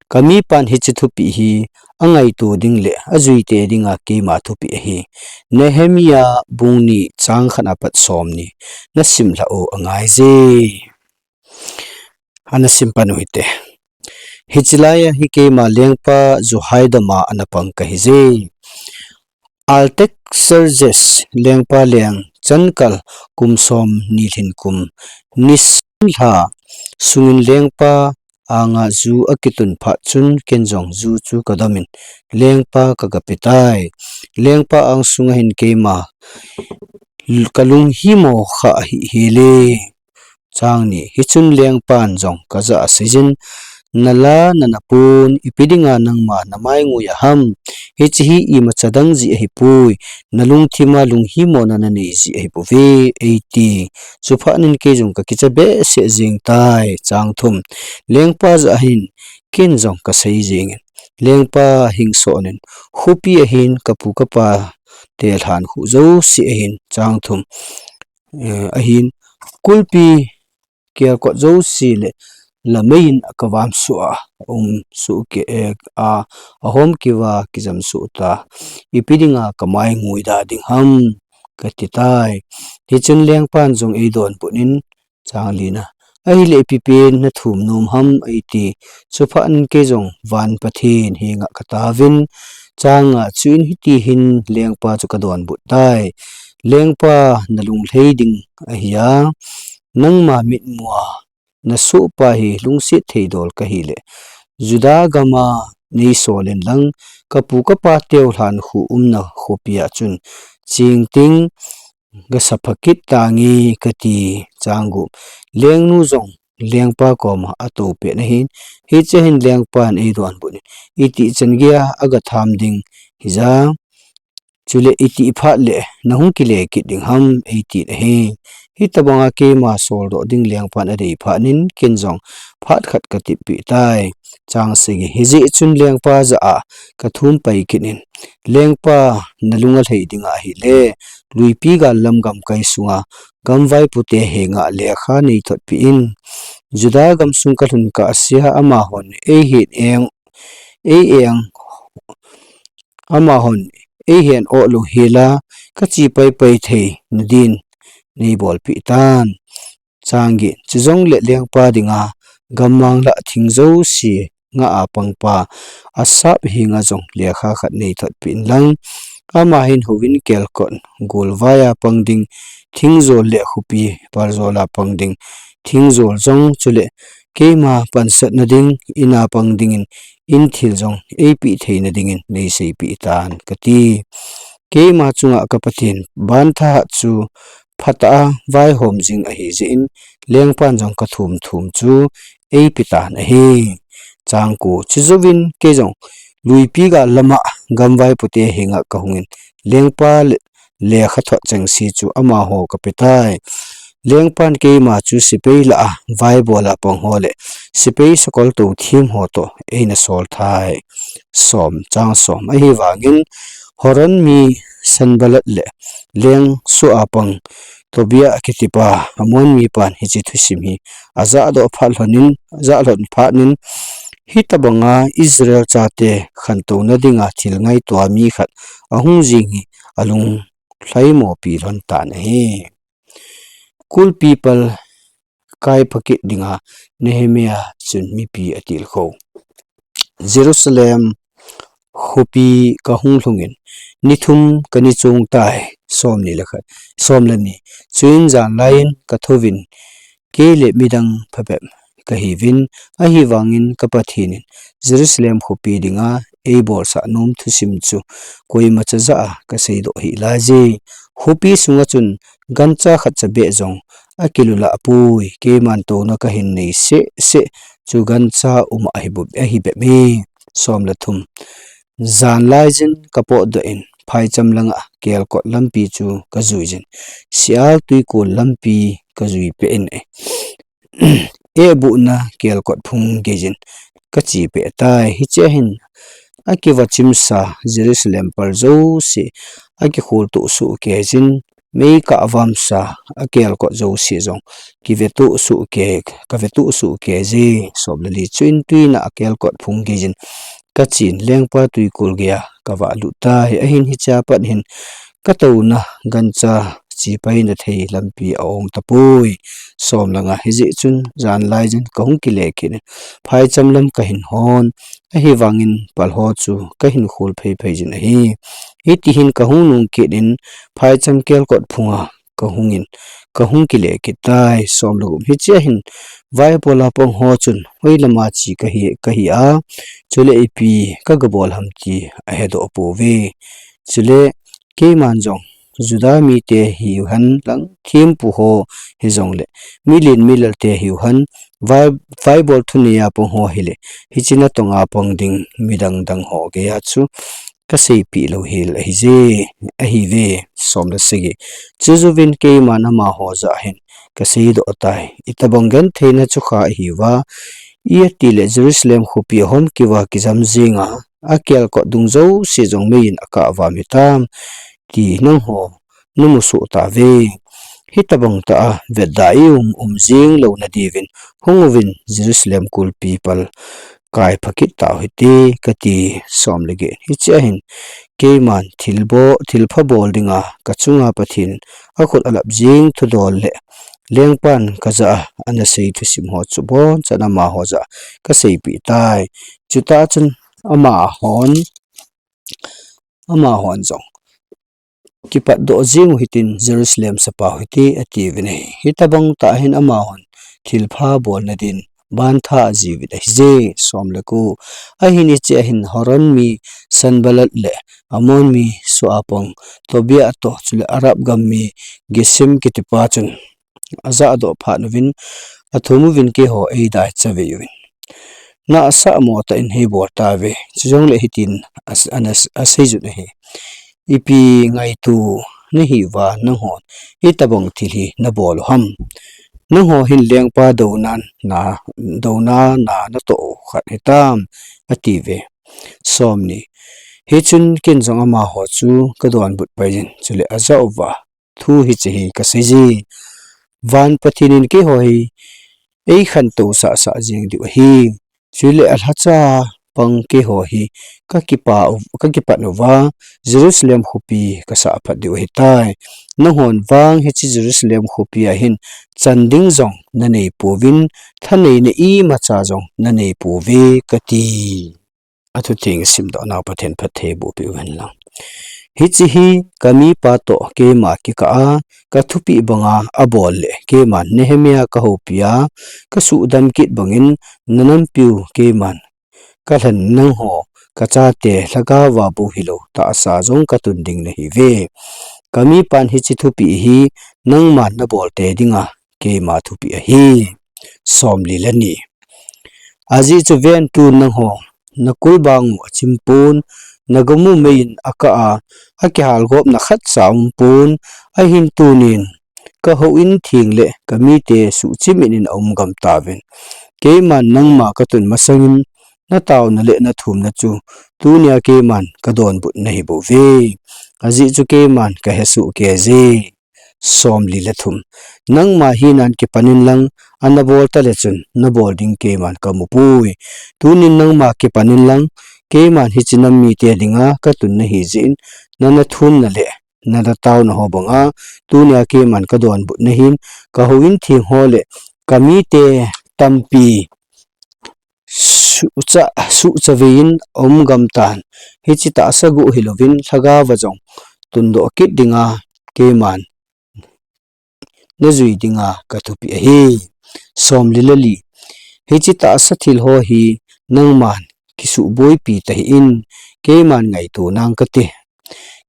Kamipan hiche thupeh hi angaito ding le ajui tei dinga keima thupeh ahi. Nehemiah bung ni, chang khat apat som ni. Nasim lhah u angaije. Ana sim pan u hite. Hichilai a hi keima lengpa Jehoiada ma ana pang kahi je. Artaxerxes lengpa leng chankal kum som ni lhin kum Nisan lha sungin lengpa anga ju akitun phat chun ken jong ju chu kadomin lengpa kagape tai. Lengpa ang sunga hin keima kalunghimo kha ahi hile. Chang ni, hichun lengpan jong kajah a seijin, nala nanapun, ipi dinga nangma namai ngui a ham, hiche hi imacha dang ji ahipoi, nalungthima lunghimona nanei ji ahibouve, eiti. Chuphat nin kei jong kakicha behseh jeng tai. Chang thum, lengpa jah a hin, ken jong kasei jengin, lengpa hingsonin, khopi a hin kapu kapa te lhan khu jouse ahin. Chang thum, eh, ahin, kulpi kelkot jouse le lamei in akavansoh a, aumsoh kei, eh, a, ahom keuva kijamsoh ta. Ipi dinga kamai ngui da ding ham, kati tai. Hichun lengpan jong eidonbut in, chang lina, ahile ipi pen nathum nom ham, eiti. Chuphat nin kei jong van Pathen henga kataovin, chang nga, chuin hiti hin lengpa chu kadonbut tai. Lengpa, nalunglhai ding ahi a, nangma mitmua nasohpa hi lungset theidol kahile, Juda gama neisol in lang, kapu kapa teu lhan khu umna khopi a chun chingting gasa phakit tange, kati. Chang gup, lengnu jong lengpa koma atoupet na hin, hiche hin lengpan eidonbut in, iti chan geiya agatham ding hija, chule iti phat le nahung kile kit ding ham, eitin ahi. Hitabanga keima soldoh ding lengpan adei phat nin ken jong phat khat katipeh tai. Chang sagi, hijeh chun lengpa jah a kathum pai kit in, lengpa, nalung alhai dinga ahile, luipi gal lam gamkai sunga gamvaipote henga lekha neithotpeh in. Juda gamsung kalhun kahsea amahon eihen eng, ei eng, amahon eihen ohlou hela, kache paipai thei nadin neibolpeh tan. Chang get, chujongle lengpa dinga gammang lah thing jouse ngah a pangpa Asaph henga jong lekha khat neithotpeh in lang, ama hin houvin kelkot golvai a pang ding thingjol le khopi paljol a pang ding thingjol jong, chule keima pansatna ding, ina pang dingin, inthil jong eipeh theina dingin neiseipeh tan, kati. Keima chunga ka Pathen bantha chu phatah a vaihom jing ahi jeh in, lengpan jong kathum thum chu eipe tan ahi. Chang ko, chujouvin kei jong luipi gal lama gamvaipote henga kahungin, lengpa le, lekhathot chengse chu amaho kape tai. Lengpan keima chu sepai lah a vaibol a pang ho le sepai sakol touthem ho toh eina sol tai. Som, chang som, ahivangin Horon mi Sanballat le leng soh a pang Tobia kitipa Ammon mipan hiche thusim hi ajahdoh phat lhonin, ajah lhon phat nin, hitabanga Israel chate khantouna dinga thil ngaito a mi khat ahung jing hi alunglhaimopi lhon tan ahi. Kulpi pal kai phakit dinga Nehemiah chun mipi atilkhou. Jerusalem khopi kahung lhungin, ni thum kani chung tai, som ni le khat, som le ni. Chuin janlaiyin kathouvin, kei le midang phabep kahiuvin, ahivangin ka Pathen in Jerusalem khopi dinga eibolsah nom thusim chu koimacha jah a kaseidoh hih laije. Khopi sunga chun gancha khatcha beh jong akilulah poi, keiman touna kahin nei seh seh chu gancha um ahi bep, ahi bep e. Som le thum. Janlaiyin kapotdoh in, phaicham langa kelkot lampi chu kajuiyin, Seir twikol lampi kajuipeh in, eh, eh buhna kelkot phung geiyin kachepeh tai. Hichea hin akivachimsa Jerusalem pal jouse akikholtoh sohkeiyin, meikah vamsa akelkot jouse jong kiveto sohkei, kaveto sohkeiye. Som le li. Chuin twina akelkot phung geiyin kachen, lengpa twikol geiya kavahlut tai. Ahin hichea pat hin katouna gancha chepaina thei lampi a-ong tapoi. Som le nga, hijeh chun jan laijin kahung kile kit in, phaicham lam kahin hon, ahivangin pal ho chu kahin khol phei phei jin ahi. Hitihin kahung nung kit in, phaicham kelkot phunga kahungin, kahung kile kit tai. Som le gup, hichea hin vaibol a pang ho chun hoilama che kahi, kahi a, chule ipi kagabol ham ti ahedoh pouve. Chule keiman jong Juda mite hiu hen lang, thempu ho hijongle, milen milal te hiu hen, vai, vaibol thunei a pang ho hile, hiche natong a pang ding midang dang ho geiya chu kaseipeh lou hel ahije, ahiuve. Som le sagi, chujouvin keiman amaho jah a hin kaseidoh tai. Itobang gentheina chu kha ahiuva, iti le Jerusalem khopi a hom keuva kijam jinga, akelkot dung jouse jong meiyin akah uvam hitam, ti nangho namu soh tauve. Hitobang tah a vetda i um, um jing louna diuvin, hung uvin Jerusalem kulpi pal kai pha kit tau hite, kati. Som le get, hichea hin keiman thilbol, thilpha bol dinga kachunga Pathen akhut alap jing thudol le lengpan kajah a anasei thusim ho chu abonchan amaho jah a kaseipeh tai. Chutah chun amahon, amahon jong, kipatdoh jing u hitin, Jerusalem sapau hite, atiuvin ahi. Hitobang tah a hin amahon thilpha bolna din bantha ajiuvin ahije. Som le ko, ahin hichea hin Horon mi Sanballat le Ammon mi Tobiah toh, chule Arab gam mi Gesem kitipa chun ajahdoh phat uvin, athum uvin keiho eidai chavei uvin, nahsah mo tah in heibol tauve. Chujongle hitin as-, anas-, aseijun ahi. Ipi ngaito nahiuva nanghon hitobang thil hi nabol u ham? Nangho hin lengpa douna na, douna na natoh u khat hitam, atiuve. Som ni, hichun ken jong amaho chu kadonbut pai jin, chule ajah uva thu hiche hi kaseije. Van Pathen in keiho hi eikhantou sahsah jing diu ahi. Chule alhacha pang keiho hi kakipa u, kakipat uva, Jerusalem khopi kasah phat diu ahitai. Nanghon vang hiche Jerusalem khopi a hin chan ding jong nanei pouvin, thaneina imacha jong nanei pouve, kati. Athutheng simdoh nau Pathen phatthei boh peh u hen lang. Hiche hi kamipa toh keima kikah a kathupeh banga abol le keiman Nehemiah kahoupi a, kasuhdam kit bangin nanampiu keiman kalhen, nangho kachate lhagao a bou hilou tahsa jong katun ding nahiuve. Kamipan hiche thupeh hi nangman nabol tei dinga keima thupeh ahi. Som li le ni. Ajeh chu ven, tun nangho nakulbang u achim pon, nagam u meiyin akah a, akihalgopna khatcha aum pon, ahin tunin kahouin theng le kamite suhchim in aum gam tauvin. Keiman nangma katun masangin nataona le nathumna chu tunia keiman kadonbut nahi bouve. Ajeh chu keiman kahesoh kei je. Som li le thum. Nangma hinan kipan in lang, anabol tale chun nabol ding keiman kamu poi. Tunin nangma kipan in lang, keiman hiche nam mite dinga katun nahi jeh in, nanathumna le nanataona ho banga tunia keiman kadonbut nahin, kahouin theng ho le kamite tampi suhcha, suhchavei in aum gam tan. Hiche tahsa guh hilouvin lhagao a jong tundoh kit dinga keiman najui dinga kathupeh ahi. Som li le li. Hiche tahsa thil ho hi nangman kisuhboipi tahih in, keiman ngaito nang kate.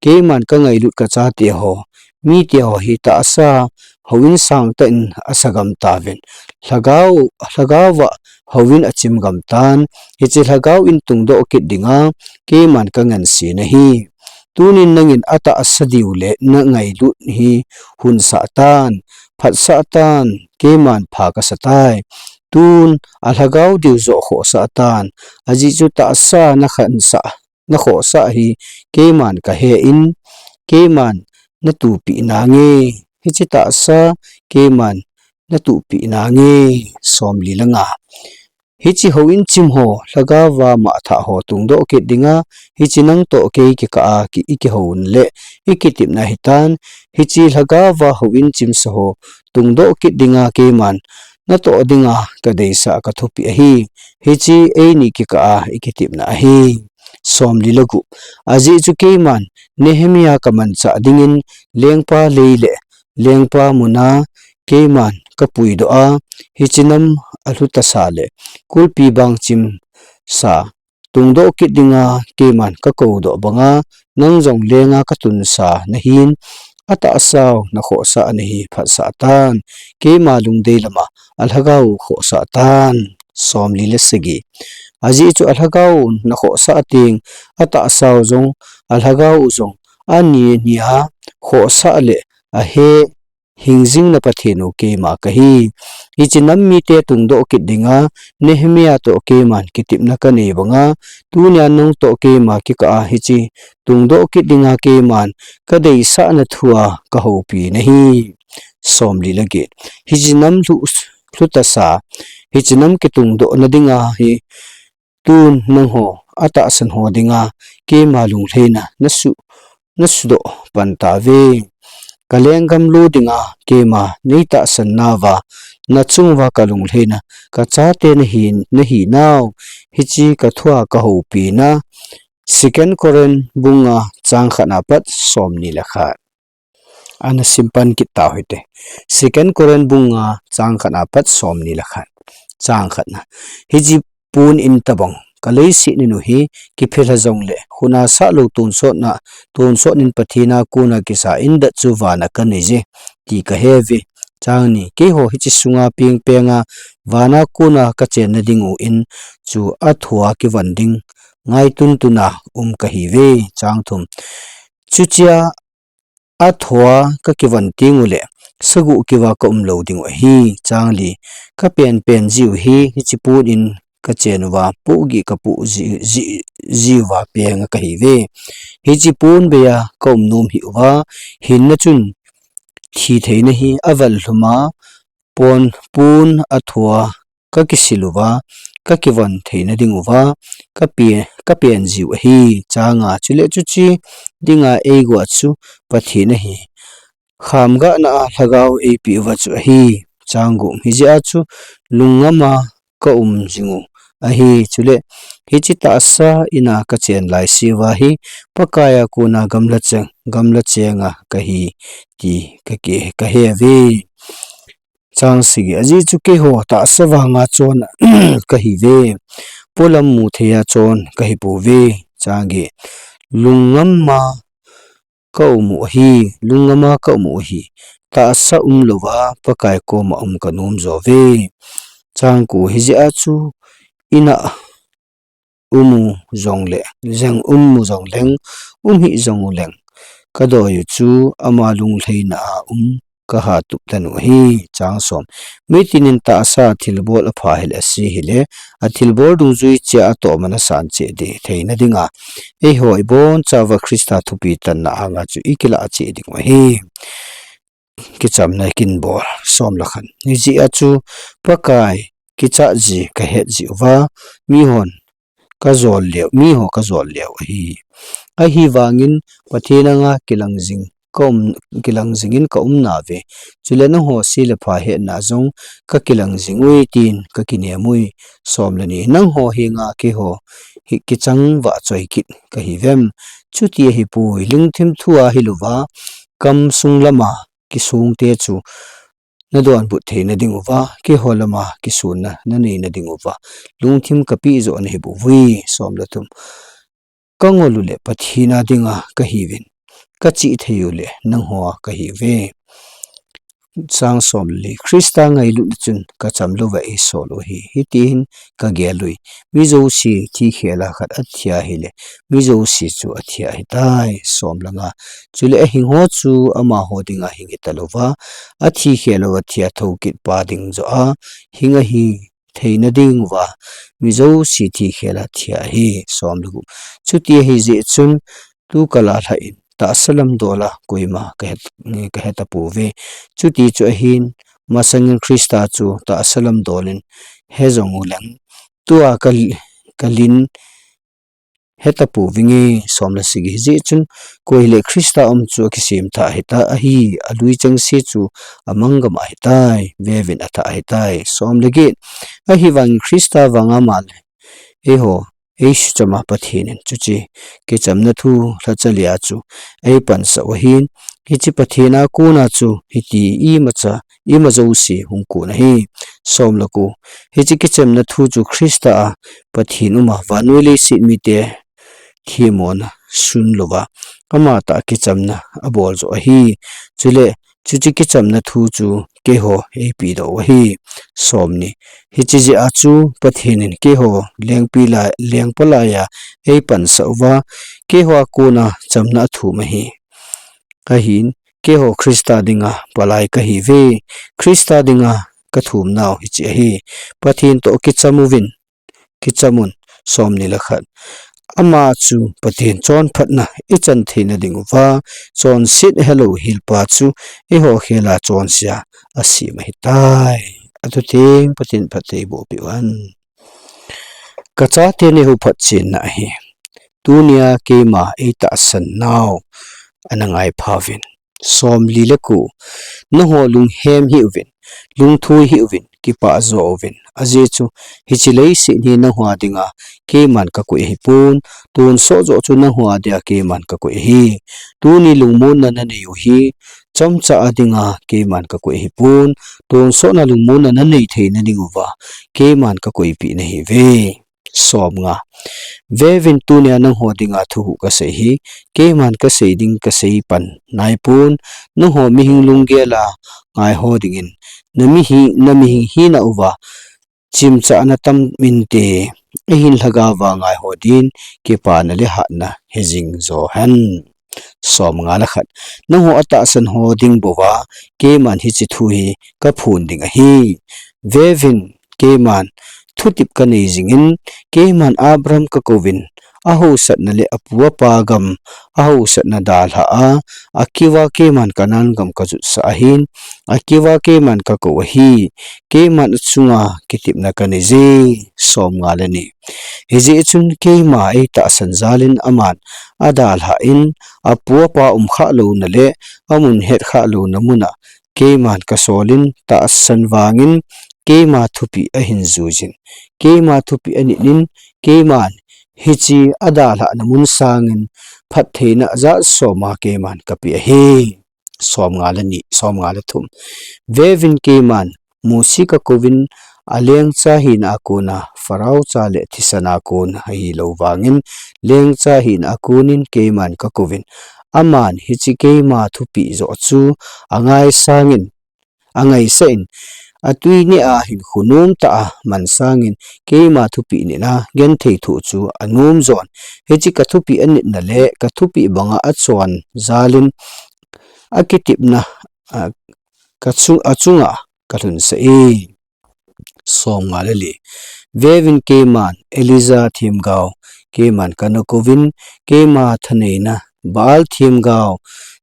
Keiman kangailut kachate ho, mite ho hi tahsa houin sangtah in asagam tauvin. Lhagao, lhagao a houin achim gam tan. Hiche lhagao in tungdoh kit dinga keiman kangansen ahi. Tunin nangin atahsa diu le nangailut hi hunsah tan, phatsah tan, keiman pha kasa tai. Tun alhagao diu joh khohsah tan. Ajeh chu tahsa nakhansah, nakhohsah hi keiman kahe in, keiman natupeh nange. Hiche tahsa keiman natupeh nange. Som li le nga. Hiche houin chim ho, lhagaova mah thah ho tungdoh kit dinga, hiche nang toh kei kikah a ki, ikihou le, ikitepna hitan, hiche lhagaova houin chimsa ho tungdoh kit dinga keiman natoh dinga kadeisah kathupeh ahi. Hiche eini kikah a ikitepna ahi. Somli le gup. Ajeh chu keiman Nehemiah kamanchah dingin lengpa lei le lengpa muna keiman kapuidoh a, hiche nam alhutasa le kulpi bang chimsa tungdoh kit dinga keiman kakoudoh banga, nang jong lenga katunsa nahin, atahsau nakhohsah nahi phatsah tan, keima lungdei lama alhagao khohsah tan. Somli le sagi. Ajeh chu alhagao nakhohsah teng, atahsau jong, alhagao jong, ani nia khohsah le ahe hingjing na Pathen u keima kahi. Hiche nam mite tungdoh kit dinga Nehemiah toh keiman kitepna kanei banga, tunia nang toh keima kikah a hiche tungdoh kit dinga keiman kadeisahna thua kahoupi nahi. Somli le get. Hiche nam lhu, lhutasa, hiche nam kitungdohna dinga hi tun nangho atahsan ho dinga keima lunglhaina nasu, nasudoh pan tauve. Kalenggam lou dinga keima neitahsan nauva, nachunguva kalunglhaina kachate nahi, nahinau, hiche kathua kahoupina. Second Corinth bung nga chang khat na pat somni le khat. Ana simpan kit tau hite. Second Corinth bung nga chang khat na pat somni le khat. Chang khat na. Hiche pon in tabang kaleiset ninu hi kiphelha jongle, khuna sahlou tonsotna, tonsot in Pathen a kona kisa indat chu vana kanei je, ti kaheuve. Chang ni. Keiho hiche sunga pengpenga vana kona kachenna dingu in chu athua kivon ding ngaituntuna um kahiuve. Chang thum. Chuchea athua kakivon tengule, saguh kiva kaum lou dingu ahi. Chang li. Kapenpen jiu hi, hiche pon in kachen uva, pohgih kapoh ji, ji, jiuva penga kahiuve. Hiche pon beiya kaum nom hih uva, hinna chun thi theina hi aval lhuma, pon, pon athua kakisil uva, kakivon theina dinguva, kape, kapen jiu ahi. Chang nga. Chule chuche dinga eigoa chu Pathen ahi, khamgahna a lhagao eipeh uva chu ahi. Chang gup. Hijeh a chu lungngama kaum jingu ahi. Chule hiche tahsa ina kachen laiseuva hi Pakai a kona gamla cheng, gamla chenga kahi ti kaki, kaheuve. Chang sagi. Ajeh chu keiho tahsa vanga chon kahiuve, polam mutheiya chon kahipouve. Chang get. Lungngama kaum u ahi, lungngama kaum u ahi. Tahsa umlouva Pakai koma um kanom jouve. Chang ko. Hijeh a chu ina umu jongle, jeng umu jongleng, um hih jongleng, kadoi u chu ama lunglhaina a um kaha tup tanu ahi. Chang som. Mitin in tahsa thilbol apha hile ase hile, athilbol dungjui cheh a atoh man asan cheh ding theina dinga, eiho ibonchauva Christa thupi tanna anga chu ikilah cheh dingu ahi. Kichamna kin bol. Som le khat. Hijeh a chu Pakai kichat ji kahet jiuva, mihon kajol leu, miho kajol leu ahi. Ahivangin Pathen anga kilang jing kaum, kilang jingin kaum nauve. Chule nangho se le pha hetna jong kakilang jing uve tin kakinem uve. Som le ni. Nangho henga keiho hi kichang vahchoi kit kahiuvem? Chuti ahipoi, lungthim thua hilouva, kam sung lama kisungte chu nadonbut theina dinguva, keiho lama kisonna naneina dinguva, lungthim kapeh joh nahi bouve. Som le thum. Kangol u le Pathen a dinga kahiuvin, kachih thei u le nangho a kahiuve. Chang som le li. Christa ngailutna chun kacham louva eisol u ahi. Hitin kagel uve. Mi jouse thi khel a khat athia hile, mi jouse chu athia ahitai. Som le nga. Chule ahing ho chu amaho dinga hing hita louva, athi khel uva thia thou kit pa ding joh a hing ahi theina dinguva, mi jouse thi khel a thia ahi. Som le gup. Chuti ahijeh chun tukal a lhah in tahsa lam dol a koima kahe, kahe tapouve. Chuti chu ahin, masangin Christa chu tahsa lam dol in he jong uleng, tua ka, ka lin heta pu vinge. Som le sagi. Hijeh chun koi le Krista um chu akisem tha hita ahi, alui chengse chu amang gam ahitai, vevin atha ahitai. Som le get. Ahivangin Krista vanga male eiho eisuchama Pathen in chuche kichamna thu lhachalia chu eipansah u ahin, hiche Pathen a kona chu hiti imacha, ima jouse hung kon ahi. Som le ko. Hiche kichamna thu chu Krista a Pathen uma vannoi leiset mite themmona sun louva, amatah kichamna abol joh ahi. Chule chuche kichamna thu chu keiho eipedoh u ahi. Som ni. Hiche jeh a chu Pathen in keiho lengpi lai, lengpa laiya eipansah uva, keiho a kona chamna athum ahi. Ahin, keiho Krista dinga palai kahiuve, Krista dinga kathum nau hiche ahi. Pathen toh kicham uvin, kicham un. Som ni le khat. Ama chu Pathen chonphatna ichan theina dinguva, chonset helou hilpa chu eiho khela chonse a asem ahitai. Athu teng Pathen phatthei boh peh uhen. Kachate neiho phatchenna ahi. Tunia keima eitahsan nau ana ngaipha uvin. Som li le ko. Nangho lunghem hih uvin, lungthoi hih uvin, kipah jo uvin. Ajeh chu hiche leiset hi nangho a dinga keiman kakoi ahipon, tonsot joh chu nangho a dia keiman kakoi ahi. Tuni lungmonna nanei u hi chomcha a dinga keiman kakoi ahipon, tonsotna lungmonna nanei theina dinguva keiman kakoipeh nahiuve. Som nga. Veuvin, tunia nangho dinga thuguh kasei hi keiman kasei ding kasei pan naipon, nangho mihing lunggel a ngaiho dingin, namihi, namihing hina uva chimchah natam inte, ahin lhagao va ngaiho din kipana le hatna hejing jo hen. Som nga le khat. Nangho atahsan ho ding bouva keiman hiche thu hi kaphon ding ahi. Veuvin, keiman thutep kanei jingin, keiman Abraham kakouvin, ahaosatna le apu apa gam ahaosatna dalhah a, akiuva keiman Canaan gam kajutsah ahin, akiuva keiman kakou ahi, keiman achunga kitepna kanei je. Som nga le ni. Hijeh chun keima eitahsan jalin aman adalhah in, apu apa umkhah louna le amun hetkhah louna muna keiman kasolin, tahsan vangin keima thupeh ahin juijin, keima thupeh anit in, keiman hiche adalhahna mun sangin phattheina jat soma keiman kapeh ahi. Som nga le ni, som nga le thum. Veuvin, keiman Mosi kakouvin, alengcha hina a kona Pharaoh cha le thisan a kon ahilou vangin, lengcha hina a konin keiman kakouvin, aman hiche keima thupeh joh chu angai sangin, angaisah in, atwi neh a hinkho nomtah a man sangin, keima thupeh nitna genthei thoh chu anom jon. Hiche kathupeh anitna le kathupeh banga achon jalin akitepna, a, kachu-, achunga kalhunsah e. Som nga le li. Veuvin, keiman Elijah themgao keiman kanakouvin, keima thaneina Baal themgao,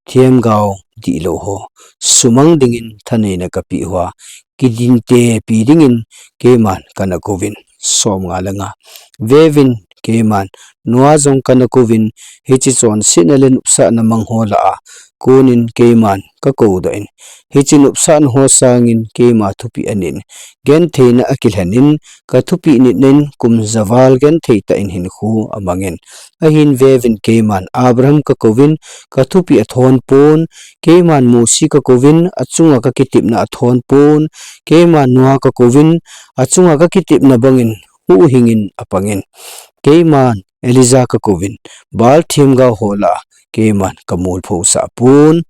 themgao dihlou ho sumang dingin thaneina kapeh uva, kidintepi dingin keiman kanakouvin. Som nga le nga. Veuvin, keiman Noah jong kanakouvin, hiche chonsetna le nopsahna mang ho lah a konin keiman kakoudoh in, hiche nopsahna ho sangin keima thupeh anin, gentheina akilhen in, kathupeh nitna in kum javal genthei tah in hinkho amangin. Ahin, veuvin, keiman Abraham kakouvin, kathupeh athon pon, keiman Mosi kakouvin, achunga kakitepna athon pon, keiman Noah kakouvin, achunga kakitepna bangin huhhingin apangin. Keiman Elijah kakouvin, Baal themgao ho lah a keiman kamolphosah pon.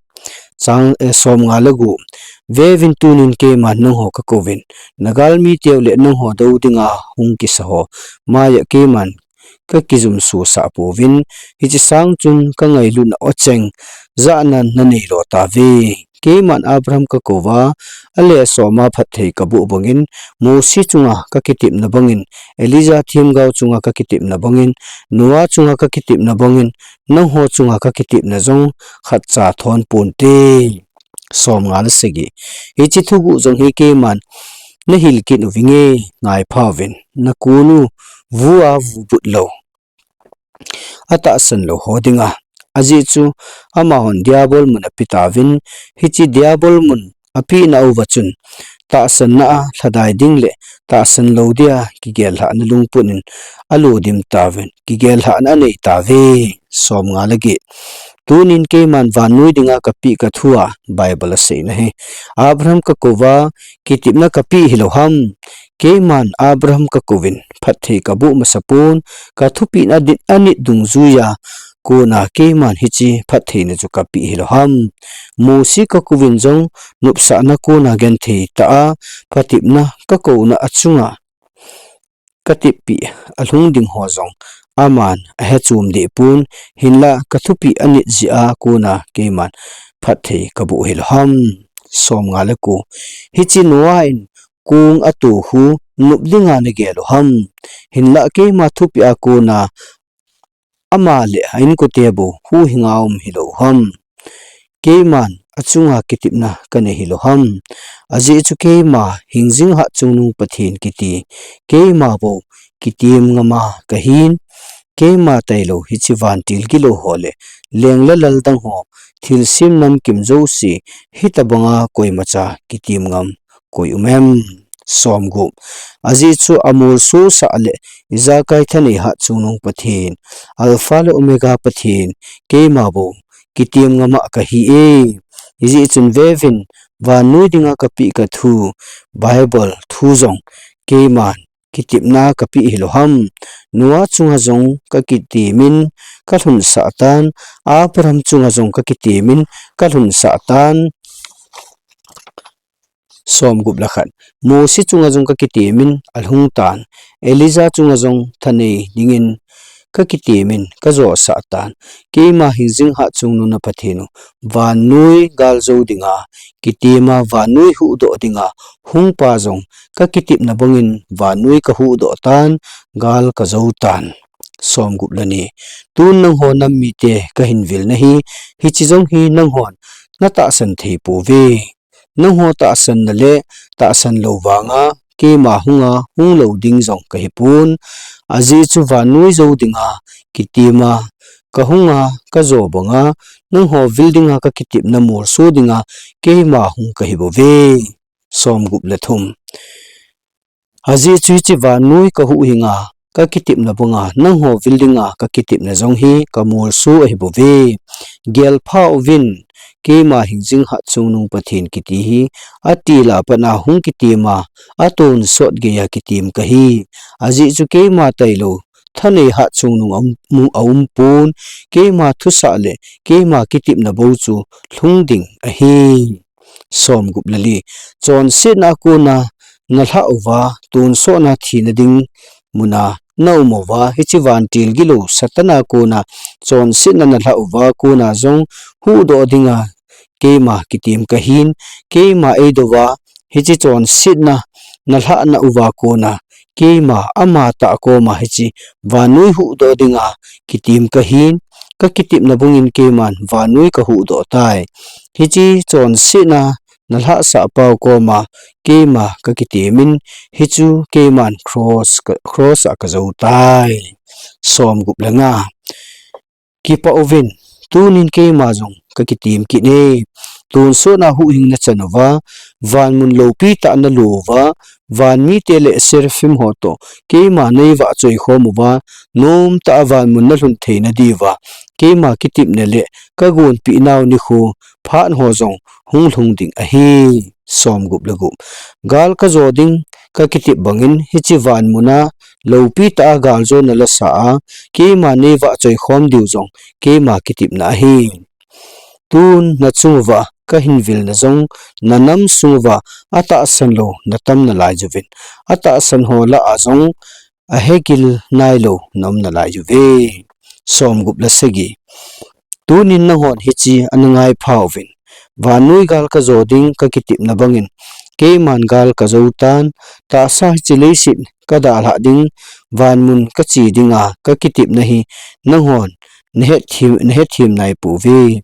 Chang, eh, som nga le gup. Veuvin, tunin keiman nangho kakouvin, nagalmi teu le nangho dou dinga hung kisa ho maiya keiman kakijumsosah pouvin, hiche sang chun kangailutna ocheng jahnan nanei lo tauve. Keiman Abraham kakouva, ale soma phatthei kaboh bangin, Mosi chunga kakitepna bangin, Elijah themgao chunga kakitepna bangin, Noah chunga kakitepna bangin, nangho chunga kakitepna jong khatcha thon ponte. Som nga le sagi. Hiche thuguh jong hi keiman nahil kit uvinge, ngaipha uvin, nakon u vua vubut lou, atahsan lou ho dinga. Ajeh chu amahon diabol mun ape tauvin, hiche diabol mun apeh nauva chun tahsanna a lhadai ding le tahsan lou dia kigel lhahna lungput in alo dim tauvin, kigel lhahna anei tauve. Somnga le get. Tunin keiman vannoi dinga kapeh kathua Bible aseina hi, Abraham kakou va, kitepna kapeh hilou ham? Keiman Abraham kakouvin phatthei kaboh masapon, kathupeh na din anit dungjuiya kona keiman hiche phattheina chu kapeh hilou ham? Mose kakouvin jong nopsahna kona genthei tah a patepna kakouna achunga kateppi alhung ding ho jong aman ahe chom deh pon, hinlah kathupeh anit jeh a kona keiman phatthei kaboh hilou ham? Somnga le ko. Hiche Noah in kong ato hu nop dinga nagel u ham? Hinlah keima thupeh a kona ama le a inkote bou huhhinga um hilou ham? Keiman achunga kitepna kanei hilou ham? Ajeh chu keima hingjing hatchungnung Pathen kiti, keima bou kitem ngama kahin, keima tailou hiche vantil gilou ho le leng le lal dang ho, thilsem namkim jouse, hitobanga koimacha kitem ngam koi um em? Somgup. Ajeh chu amolso sah le ijakai thanei hatchungnung Pathen, Alpha le Omega Pathen, keima bou kitem ngama kahi e. Hijeh chun veuvin, vannoi dinga kapeh kathu, Bible thu jong keiman kitepna kapeh hilou ham? Noah chunga jong kakitemin kalhunsah tan, Abraham chunga jong kakitemin kalhunsah tan. Somgup le khat. Mose chunga jong kakitemin alhung tan, Elijah chunga jong thanei dingin kakitemin kajosah tan. Keima hingjing hatchungnung na Pathen u, vannoi gal jou dinga kitema, vannoi huhdoh dinga hungpa jong kakitepna bangin vannoi kahuhdoh tan, gal kajou tan. Somgup le ni. Tun nangho nam mite kahin vilna hi, hiche jong hi nanghon natahsan thei pouve. Nangho tahsanna le tahsan lou vanga keima hunga hung lou ding jong kahipon. Ajeh chu vannoi jou dinga kitema kahunga kajo banga, nangho vil dinga kakitepna molso dinga keima hung kahibouve. Somgup le thum. Ajeh chu hiche vannoi kahuhhinga kakitepna banga, nangho vil dinga kakitepna jong hi kamolso ahibouve. Gelpha uvin, keima hingjing hatchungnung Pathen kiti hi, atil a pat a hung kitema, atonsot geiya kitem kahi. Ajeh chu keima tailou thanei hatchungnung aum, aum pon, keima thusah le keima kitepna bou chu lhung ding ahi. Somgup le li. Chonsetna a kona nalhah uva, tonsotna thina ding muna naum uva, hiche vantil gilou Satan a kona chonsetna nalhah uva, kona jong huhdoh dinga keima kitem kahin, keima eidouva, hiche chonsetna nalhahna uva kona keima amatah koma hiche vannoi huhdoh dinga kitem kahin, kakitepna bangin keiman vannoi kahuhdoh tai. Hiche chonsetna nalhahsah pau koma keima kakitemin, hichu keiman cross ka, cross a kajou tai. Somgup le nga. Kipah uvin, tunin keima jong kakitem kit e. Tonsotna huhhing nachan uva, vanmun loupi tah nalo uva, vanmite le seraphim ho toh keima neivahchoi khom uva, nomtah a vanmun nalhun theina diuva keima kitepna le kagonpeh nau nikho phat ho jong hung lhung ding ahi. Somgup le gup. Gal kajo ding kakitep bangin hiche vanmuna loupi tah a galjona lasa a keima neivahchoi khom diu jong keima kitepna ahi. Tun nachung uva kahin vilna jong, nanam sung uva atahsan lou natam nalai uvin, atahsan ho lah a jong ahegil nailou naum nalai uve. Somgup le sagi. Tunin nanghon hiche ana ngaipha uvin, vannoi gal kajo ding kakitepna bangin keiman gal kajou tan, tahsa hiche leiset kadalhah ding, vanmun kache dinga kakitepna hi nanghon nahet thim, nahet thim nai pouve.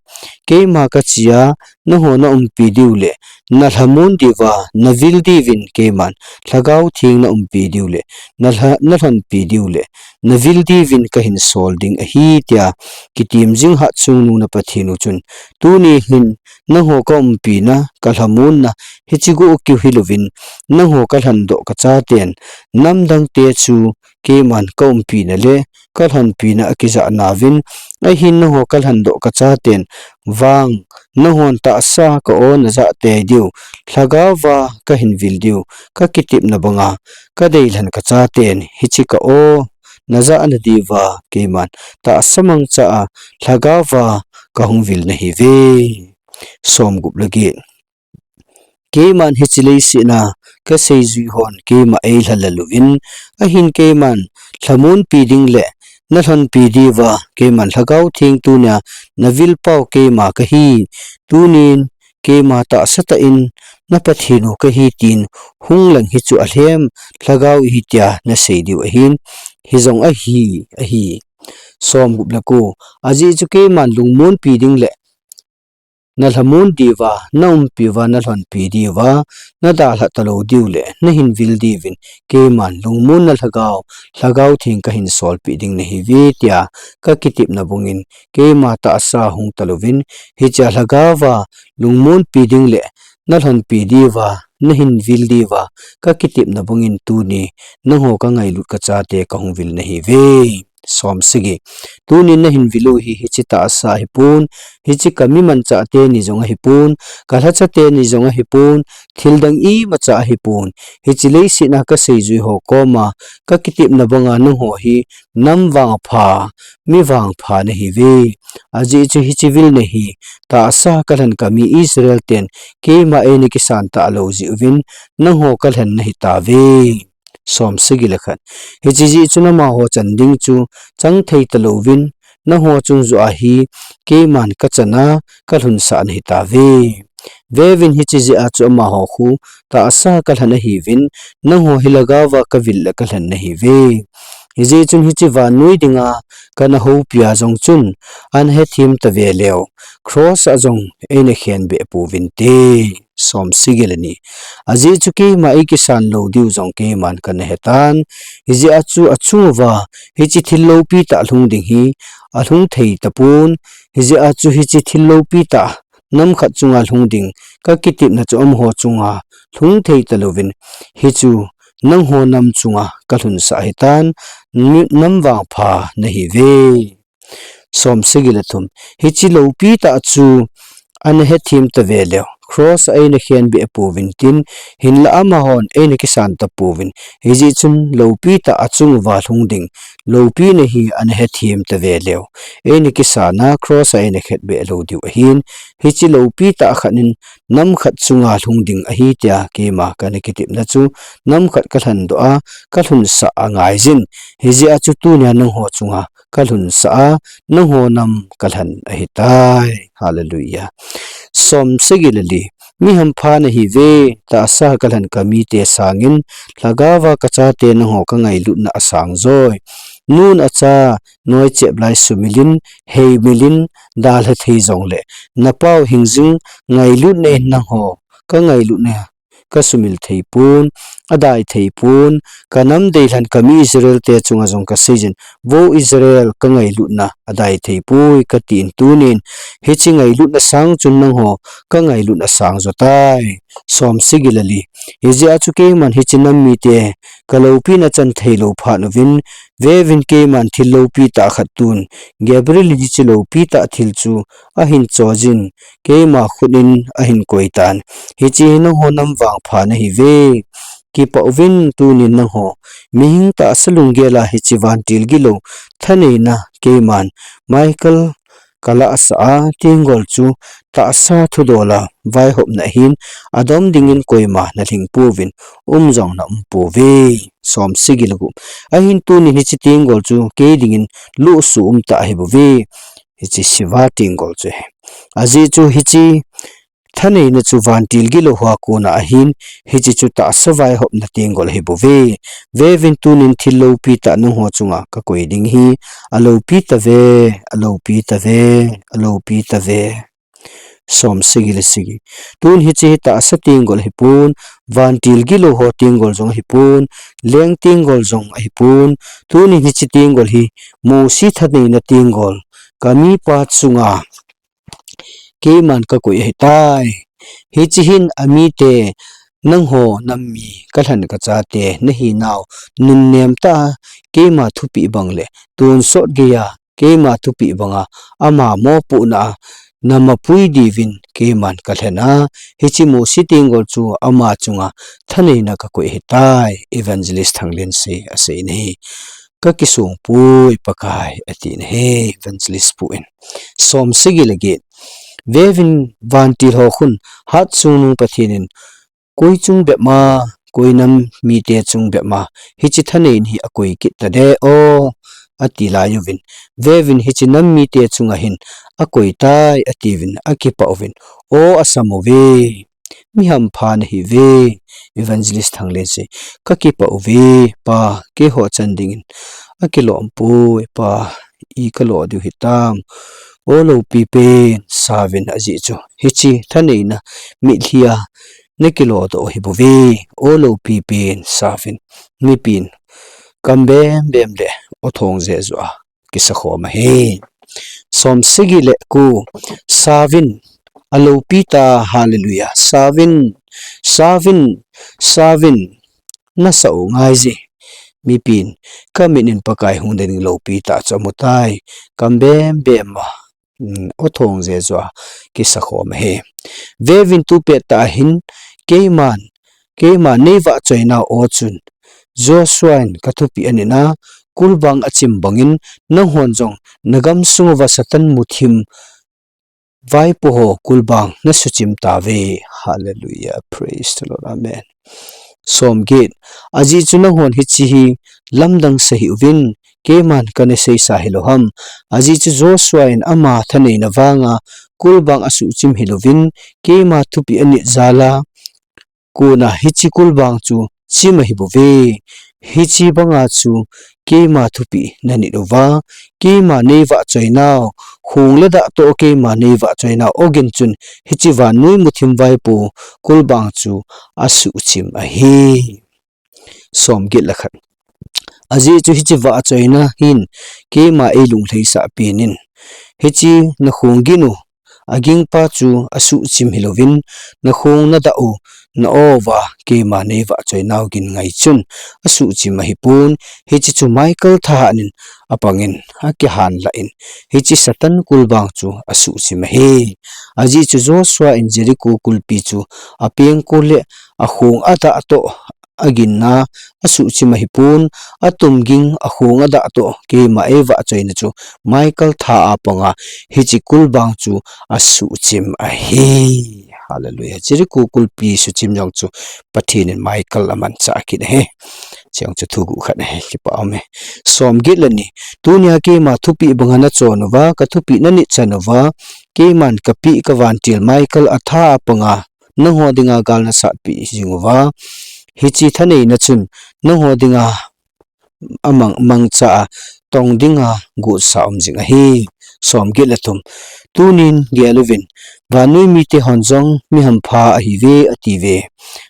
Keima kachia, nangho naumpi diu le, nalhamon diuva, navil diuvin keiman, Lhagao Theng naumpi diu le, nalha, nalhonpi diu le, navil diuvin kahin sol ding ahi tia, kitim jing hatchungnung na Pathen u chun, tuni hin, nangho kaumpina, kalhamonna, hiche gu kiu hilouvin, nangho kalhandoh kachaten, namdangte chu, keiman kaumpina le, kalhonpina akijah nauvin, ahin nangho kalhandoh kachaten, vang, nanghon tahsa ka-o najah tei diu, Lhagaova kahin vil diu, kakitepna banga, kadeilhen kachaten, hiche ka-o najah nadiuva, keiman, tahsa mangcha a, Lhagaova kahung vil nahiuve. Somgup le get. Keiman hiche leiset a kaseijui hon keima eilha lal uvin, ahin keiman lhamonpi ding le nalhonpi diuva, keiman Lhagao Theng tunia navil pau keima kahi, tunin keima tahsa tah in na Pathen u kahi tin hung lang hichu alhem Lhagao ihi tia nasei diu ahin, hijong ahi, ahi. Somgup le ko, ajeh chu keiman lungmonpi ding le nalhamon diuva, naumpi uva, nalhonpi diuva, nadalha talou diu le, nahin vil diuvin, keiman lungmonna Lhagao, Lhagao Theng kahin solpeh ding nahiuve tia, kakitepna bangin, keima tahsa hung talouvin, hichea Lhagaova, lungmonpi ding le, nalhonpi diuva, nahin vil diuva, kakitepna bangin tuni, nangho kangailut kachate kahung vil nahiuve. Somsagi. Tunin nahin vil u hi, hiche tahsa ahipon, hiche kami manchah teni jong ahipon, kalhacha teni jong ahipon, thildang imacha ahipon, hiche leiset a kaseijui ho koma, kakitepna banga nangho hi, nam vangpha, mi vangpha nahiuve. Ajeh chu hiche vilna hi, tahsa kalhen kami Israel ten, keima eina kisan talou jeh uvin, nangho kalhen nahitauve. Somsagi le khat. Hiche jeh chun amaho chan ding chu chang thei talouvin, nangho chunga hi keiman kachana kalhunsah nahitauve. Veuvin hiche jeh a chu amaho khu tahsa kalhen ahiuvin, nangho hi Lhagaova kavil le kalhen nahiuve. Hijeh chun hiche vannoi dinga kana houpia jong chun, ana hethem tave leu, cross a jong eina khenbeh pouvinte. Somsagi le ni. Ajeh chu keima eikisan lou diu jong keiman kana hetan. Hijeh a chu achunguva, hiche thil loupi tah lhung ding hi, alhung thei tapon. Hijeh a chu hiche thil loupi tah, nam khat chunga lhung ding, kakitepna chu amaho chunga, lhung thei talouvin. Hichu, nangho nam chunga, kalhunsah ahitan, mi, nam vangpha nahiuve. Somsagi le thum. Hiche loupi tah chu ana hethem tave leu, cross a eina khenbeh pouvin tin, hinlah amahon eina kisan tapouvin. Hijeh chun loupi tah achunguva lhung ding, loupina hi ana hethem tave leu, eina kisana cross a eina khetbeh lou diu ahin, hiche loupi tah khat in nam khat chunga lhung ding ahi tia keima kana kitepna chu, nam khat kalhendoh a, kalhunsah angaijin. Hijeh a chu tunia nangho chunga, kalhunsah a, nangho nam kalhen ahitai. Hallelujah. Somsagi le li. Mi hampha nahiuve, tahsa kalhen kamite sangin, Lhagaova kachate nangho kangailutna asang joi. Nun acha, noichep lai sumilin, heimilin, dalha thei jongle, napao hingjing, ngailutna in nangho, kangailutna, kasumil thei pon, adai thei pon, kanam deilhen kami Israel te chunga jong kaseijin, vo Israel kangailutna, adai thei poi, katin tunin, hiche ngailutna sang chun nangho, kangailutna sang jotai. Somsagi le li. Hijeh a chu keiman hiche nam mite, kaloupina chan theilou phat uvin, veuvin keiman thil loupi tah khat tun, Gabriel in hiche loupi tah thil chu, ahin chojin, keima khut in ahin koitan. Hiche hi nangho nam vangpha nahiuve. Kipah uvin tunin nangho, mihing tahsa lunggel a hiche vantil gilou, thaneina keiman, Michael kalahsah a, tenggol chu tahsa thudol a, vaihopna ahin, adom dingin koima nalhing pouvin, um jong naum pouve. Somsagi le gup. Ahin tunin hiche tenggol chu, kei dingin, luhsuh umtah ahibouve. Hiche silver tenggol chu hi. Ajeh chu hiche thaneina chu vantil gilou hoa kona ahin, hiche chu tahsa vaihopna tenggol ahibouve. Veuvin, tunin thil loupi tah nangho chunga kakoi ding ahi, aloupi tave, aloupi tave, aloupi tave. Som sagi le sagi. Tun hiche hi tahsa tenggol ahipon, vantil gilou ho tenggol jong ahipon, leng tenggol jong ahipon, tunin hiche tenggol hi Mosi thaneina tenggol, kamipa chunga keiman kakoi ahitai. Hiche hin amite, nangho nam mi, kalhen kachate nahinau, nunnem tah a keima thupeh bang le tonsot geiya keima thupeh banga ama mopohna a namapui diuvin keiman kalhen a, hiche Mosi tenggol chu ama chunga thaneina kakoi ahitai, Evangelist Thanglensei asei nahi. Kakisong poi Pakai, ati nahi Evangelist pu in. Som sagi le get. Veuvin, vantil ho khun, Hatchungnung Pathen in, koi chung bep ma, koi nam mite chung bep ma hiche thaneina hi akoi kit tade o, ati lai uvin. Veuvin, hiche nam mite chunga hin akoi tai, atiuvin, akipah uvin. O, asam uve. Mi hampha nahiuve, Evangelist Thanglensei. Kakipah uve, Pa, keiho chan dingin. Akilom poi, Pa, i kalo diu hitam. O loupi pen, sauvin, ajeh chu hiche thaneina mitlhi a nakilodoh ahibouve. O loupi pen, sauvin, mipin kam bembem le o thong jehjua kisakhom ahi. Som sagi le ko. Sauvin, aloupi ta, hallelujah. Sauvin, sauvin, sauvin, nasau ngaije. Mipin, kamit in Pakai hung den loupi tah chu amutai. Kam bembem a, um, o thong jehjua kisakhom ahi. Veuvin, tupet tah a hin keiman, keima neivahchoinau o chun, Joshua in kathupeh anit a, kulbang achim bangin, nanghon jong nagam sunguva Satan muthim vaipo ho kulbang nasuchim tauve. Hallelujah. Praise the Lord. Amen. Som get. Ajeh chu nanghon hiche hi lamdang sa hih uvin, keiman kana seisa hilou ham. Ajeh chu Joshua in ama thaneina vanga kulbang asuhchim hilouvin, keima thupeh anit jal a kona hiche kulbang chu chim ahibouve. Hiche banga chu keima thupeh nanit uva, keima neivahchoinau, hung le dah toh keima neivahchoinau ogin chun hiche vannoi muthim vaipo kulbang chu asuhchim ahi. Som get le khat. Ajeh chu hiche vahchoina hin keima eilunglhaisah penin, hiche nakhong gin u agingpa chu asuhchim hilouvin, nakhong nadah u na-o uva keima neivahchoinau gin ngai chun asuhchim ahipon, hiche chu Michael thahat in apangin akihanlah in, hiche Satan kulbang chu asuhchim ahi. Ajeh chu Joshua in Jericho kulpi chu apengkol le akhong adah toh aginna asuhchim ahipon, atum ging akhong adah toh keima eivahchoina chu Michael tha a panga hiche kulbang chu asuhchim ahi. Hallelujah. Jericho kulpi suchim jong chu Pathen in Michael amanchah kit ahi. Chujong chu thuguh khat ahi, kipah ume. Som get le ni. Tunia keima thupeh banga nachon uva, kathupeh nanit chan uva, keiman kapeh kavantil Michael atha a panga nangho dinga gal nasatpeh jing uva, hiche thaneina chun nangho dinga amang, mangcha a tong dinga gotsa um jing ahi. Som get le thum. Tunin gel uvin, vannoi mite hon jong mi hampha ahiuve, atiuve.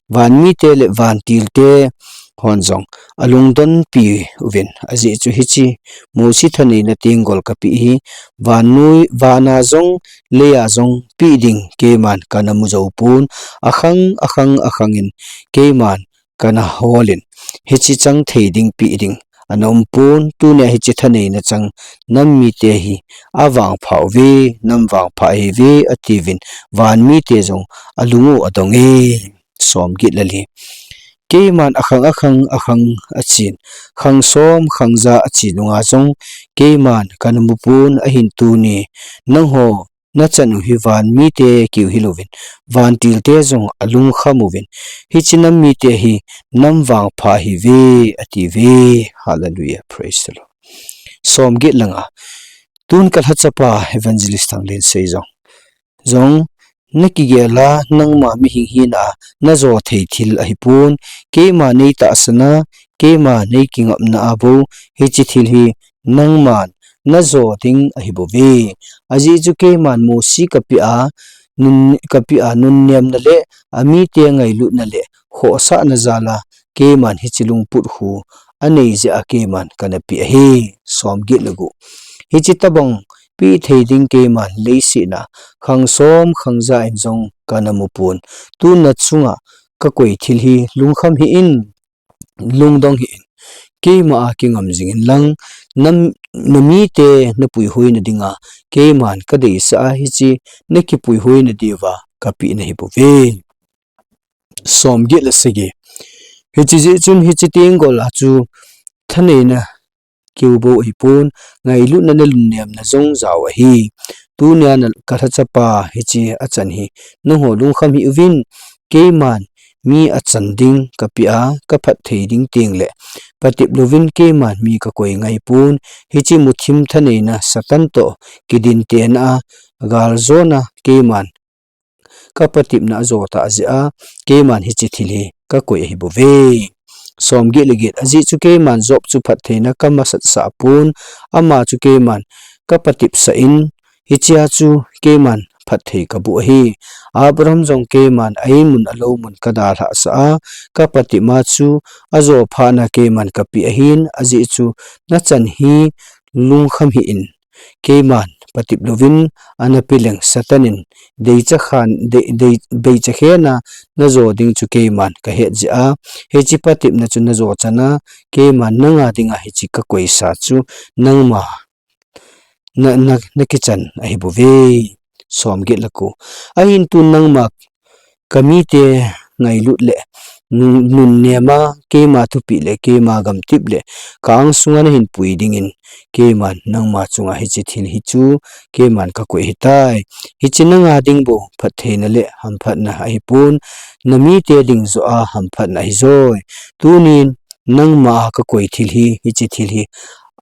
Van mite le vantilte hon jong alungdonpi uvin, ajeh chu hiche Mosi thaneina tenggol kapeh hi, vannoi, vana jong, leiya jong peh ding keiman kana mu jou pon, akhang, akhang, akhang in keiman kana holin, hiche chang thei ding peh ding ana um pon, tunia hiche thaneina chang nam mite hi avangpha uve, nam vangpha ahiuve, atiuvin, van mite jong alung u adong e. Som get le li. Keiman akhang, akhang, akhang achen, khang som, khang ja achen nunga jong keiman kana mu pon, ahin tuni nangho nachan u hi van mite keu hilouvin, vantilte jong alungkham uvin, hiche nam mite hi nam vangpha ahiuve, atiuve. Hallelujah, praise the Lord. Som get le nga. Tun kalhachapa Evangelist Thanglensei jong, jong nakigel a nangma mihing hina a najo thei thil ahipon, keima neitahsan a, keima neikingapna a bou, hiche thil hi nangman najo ding ahibouve. Ajeh chu keiman Mosi kapeh a, nun, kapeh a nunnemna le amite ngailutna le khohsahna jal a keiman hiche lungput khu anei jeh a keiman kana peh ahi. Somget le gup. Hiche tobang peh thei ding keiman leiset a khang som khang ja in jong kana mupon. Tun nachunga kakoi thil hi lungkham hih in, lungdong hih in, keima a kingam jing in lang, nam, namite napuihoina dinga keiman kadeisah a hiche nakipuihoina diuva kapeh nahibouve. Somget le sagi. Hiche jeh chun hiche tenggol a chu thaneina keu bou ahipon, ngailutna le nunnemna jong jao ahi. Tunia na kalhachapa hiche achan hi nangho lungkham hih uvin, keiman mi achan ding kapeh a, kaphatthei ding teng le patep louvin keiman mi kakoi ngaipon, hiche muthim thaneina Satan toh kidintena a galjona keiman kapatepna ajo tah jeh a, keiman hiche thil hi kakoi ahibouve. Somget le get. Ajeh chu keiman Job chu phattheina kamasatsah pon, ama chu keiman kapatepsah in, hichea chu keiman phatthei kaboh ahi. Abraham jong keiman a-in mun alou mun kadalhah sah a, kapatep ma chu ajo phat na keiman kapeh ahin, ajeh chu nachan hi lungkham hih in, keiman patep louvin, ana peleng Satan in deicha khan, dei, dei, beicha khen a najo ding chu keiman kahet jeh a, hiche patepna chu najo chan a, keiman nanga dinga hiche kakoisa chu nangma na, na, nakichan ahibouve. Somget le ko. Ahin tun nangma kamite ngailut le nun, nunnem a keima thupeh le keima gamtep le ka-ang sunga nahin pui dingin keiman nangma chunga hiche thil hi chu keiman kakoi ahitai. Hiche nanga ding bou phattheina le hamphatna ahipon, namite ding joh a hamphatna ahijoi. Tunin nangma a kakoi thil hi, hiche thil hi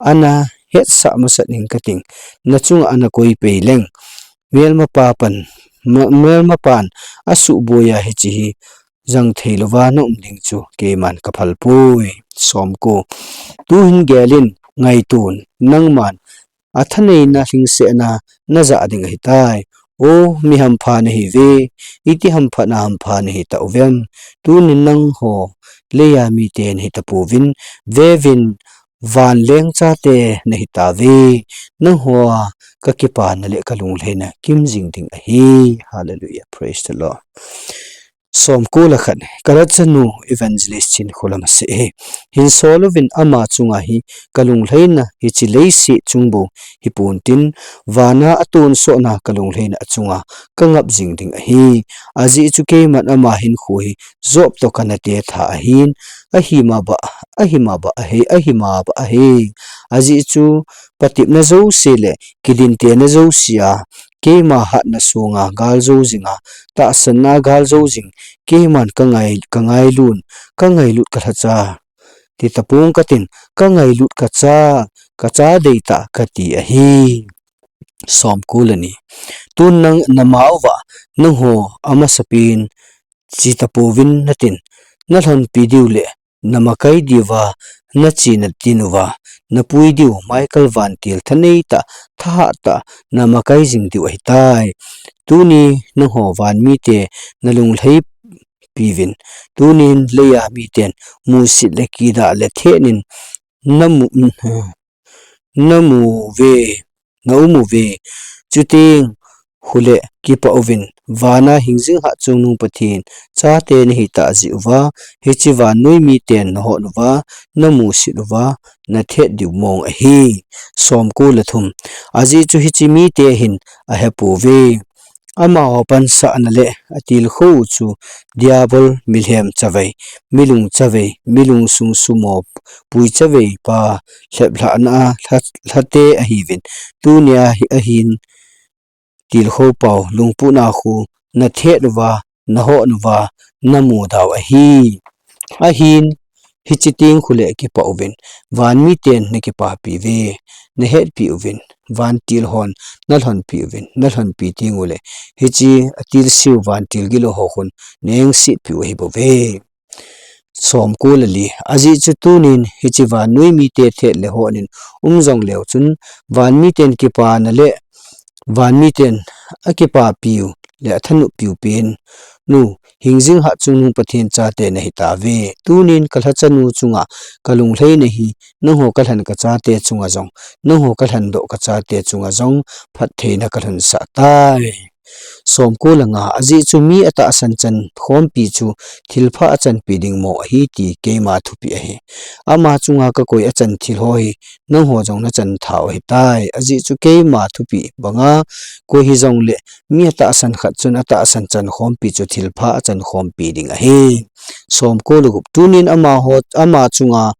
ana hetsah masat ning kating, nachunga ana koi pei leng, melmapa pan, ma, melmapan asuhboi a hiche hi jang thei louva naum ding chu keiman kaphal poi. Somko. Tuhin gel in, ngaiton, nangman athaneina lhingsetna najah ding ahitai. O, mi hampha nahiuve, iti hamphatna hampha nahitah uvem? Tunin nangho leiya mite nahitapouvin, veuvin, vanleng chate nahitauve. Nangho a kakipana le kalunglhaina kimjing ding ahi. Hallelujah. Praise the Lord. Somko le khat. Kalachanu Evangelist Chinkholam asei ahi. Hinsol uvin ama chunga hi kalunglhaina hiche leiset chung bou hipontin, vana atonsotna kalunglhaina achunga kangap jing ding ahi. Ajeh chu keiman ama hinkho hi Job toh kana tetha ahin, ahimaba, ahimaba ahi, ahimaba ahi. Ajeh chu patepna jouse le kidintena jouse a keima hatna songa galjou jinga, tahsanna galjou jing, keiman kangai, kangailun, kangailut kalhacha, titapong katin, kangailut kacha, kacha deitah kati ahi. Somko le ni. Tun nang nama uva nangho amasapen chetapouvin natin, nalhonpi diu le namakai diuva, nachena tin uva, napui diu Michael vantil thaneitah, thahattah, namakai jing diu ahitai. Tuni nangho van mite nalunglhaipiuvin, tunin leiya miten musit le kidah le thetnin namu, namu uve, naum uve. Chuteng khule kipah uvin, vana hingjing hatchungnung Pathen chate nahitah jeh uva, hiche vannoi miten nahot uva, namusit uva, nathet diu mong ahi. Somko le thum. Ajeh chu hiche mite hin ahepouve. Amaho pansahna le atilkhou chu Diabol, milhem chavei, milung chavei, milung sung sumopui chavei pa lheplhahna a lha, lhate ahiuvin. Tunia hi ahin tilkhou pau lungputna khu nathet uva, nahot uva, namudau ahi. Ahin hiche teng khule kipah uvin, van miten nakipapi uve, nahetpi uvin. vantil hon nalhonpi uvin, nalhonpi teng uleh hiche atilseu vantil gilou ho khun nengsetpi u ahibouve. Somko le li. Ajeh chu tunin hiche vannoi mite thet le hon in um jongleu chun, van miten kipana le van miten akipapiu le athanoppiu pen nu, hingjing hatchungnung Pathen chate nahitauve. Tunin kalhachanu chunga kalunglhaina hi, nangho kalhen kachate chunga jong, nangho kalhendoh kachate chunga jong phattheina kalhunsah tai. Somko le nga. Ajeh chu mi atahsan chan khompi chu thilpha achanpi ding mo ahi ti keima thupeh ahi. Ama chunga kakoi achan thil ho hi nangho jong nachan thau ahitai. Ajeh chu keima thupeh banga koi hijongle mi atahsan khat chun atahsan chan khompi chu thilpha achan khompi ding ahi. Somko le gup. Tunin amaho, ama chunga,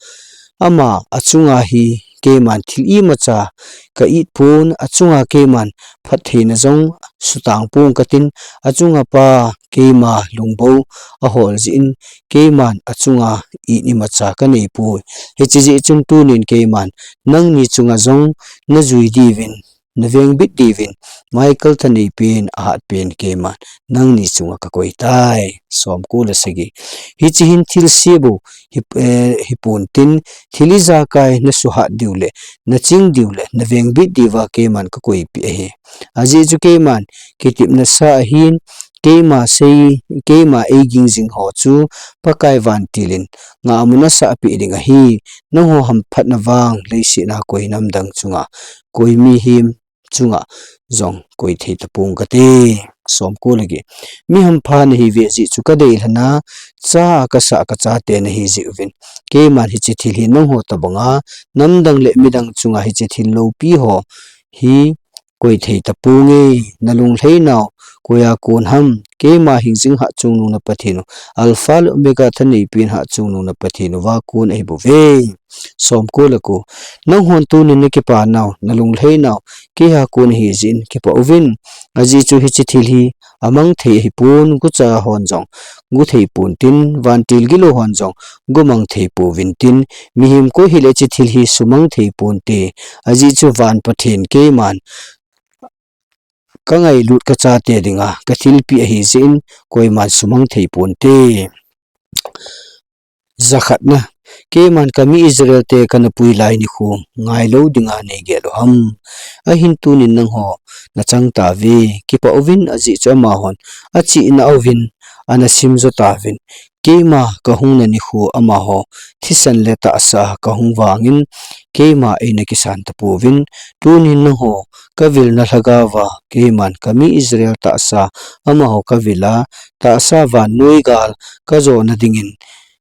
ama achunga hi keiman thil imacha ka-it pon, achunga keiman phattheina jong sutang pong katin, achunga Pa keima lungbou ahol jeh in keiman achunga it imacha kanei poi. Hiche jeh chun tunin keiman nangni chunga jong najui diuvin, navengbit diuvin, Michael thanei pen, ahat pen keiman nangni chunga kakoi tai. Somko le sagi. Hiche hin thilse bou hi, eh, hipon tin, thil ijakai nasuhat diu le, naching diu le, navengbit diuva keiman kakoipeh ahi. Ajeh chu keiman kitepna sa ahin, keima sei, keima eiging jing ho chu Pakai vantil in ngahmun asah peh ding ahi. Nangho hamphatna vang leiset a koi namdang chunga, koi mihem chunga jong koi thei tapong kate. Somko le get. Mi hampha nahiuve jeh chu kadeilhen a, cha kasah kachate nahi jeh uvin, keiman hiche thil hi nangho tobanga namdang le midang chunga hiche thil loupi ho hi koi thei taponge. Nalunglhainau koiya kon ham? Keima hingjing hatchungnung na Pathen u, Alpha le Omega thanei pen hatchungnung na Pathen uva kon ahibouve. Somko le ko. Nanghon tunin nakipanau, nalunglhainau keiya kon ahi jeh in kipah uvin. Ajeh chu hiche thil hi amang thei ahipon, gucha hon jong gu thei pon tin, vantil gilou hon jong gumang thei pouvin tin, mihem koi hile hiche thil hi sumang thei ponte. Ajeh chu van Pathen keiman kangailut kachate dinga kathilpeh ahi jeh in koiman sumang thei ponte. Jakhatna. Keiman kami Israel te kanapui lai nikho ngailou dinga neigel u ham? Ahin tunin nangho nachang tauve. Kipah uvin, ajeh chu amahon achihna uvin anasim jo tauvin. Keima kahungna nikho amaho thisan le tahsa kahung vangin keima eina kisan tapouvin. Tunin nangho kavilna lhagaova keiman kami Israel tahsa amaho kavila, tahsa vannoi gal kajona dingin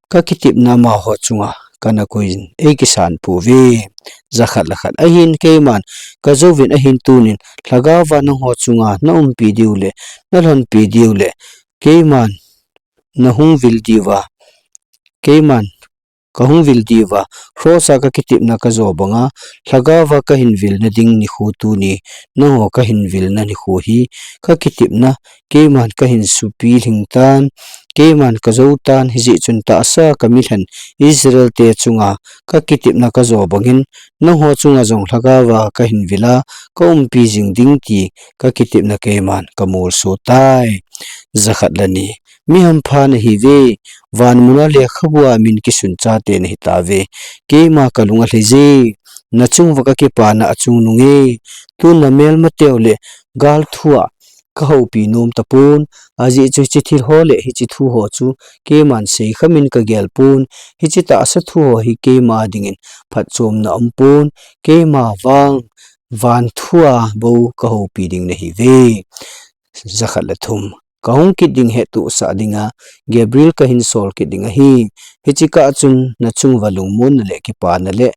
kakitepna amaho chunga kanakoiyin eikisan pouve. Jakhat le khat. Ahin keiman kajouvin, ahin tunin lhagaova nangho chunga naumpi diu le, nalhonpi diu le, keiman nahung vil diuva, keiman kahung vil diuva, cross a kakitepna kajo banga, lhagaova kahin vilna ding nikho tuni, nangho kahin vilna nikho hi, kakitepna keiman kahin supi lhing tan, keiman kajou tan, hijeh chun tahsa kamilhen Israel te chunga kakitepna kajo bangin, nangho chunga jong lhagaova kahin vila, kaumpi jing ding ti kakitepna keiman kamolso tai. Jakhat le ni. Mi hampha nahiuve, vanmuna lekhabua min kisun chate nahitauve. Keima kalung alhaiye, nachunguva kakipana achungnunge. Tun namelmateu le gal thua kahoupi nom tapon, ajeh chu hiche thil ho le hiche thu ho chu keiman seikhamin kagel pon, hiche tahsa thu ho hi keima dingin phatchomna aumpon, keima vang van thua bou kahoupi ding nahiuve. Jakhat le thum. Kahung kit ding hettohsah dinga Gabriel kahin sol kit ding ahi. Hiche kah chun nachunguva lungmonna le kipana le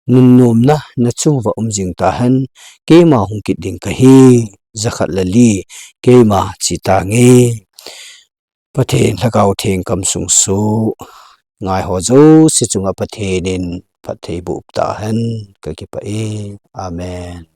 nunnomna nachunguva um jing tahen, keima hung kit ding kahi. Jakhat le li. Keima che tange. Pathen Lhagao Theng kamsung soh ngaiho jouse chunga Pathen in phatthei boh tahen, kakipah e. Amen.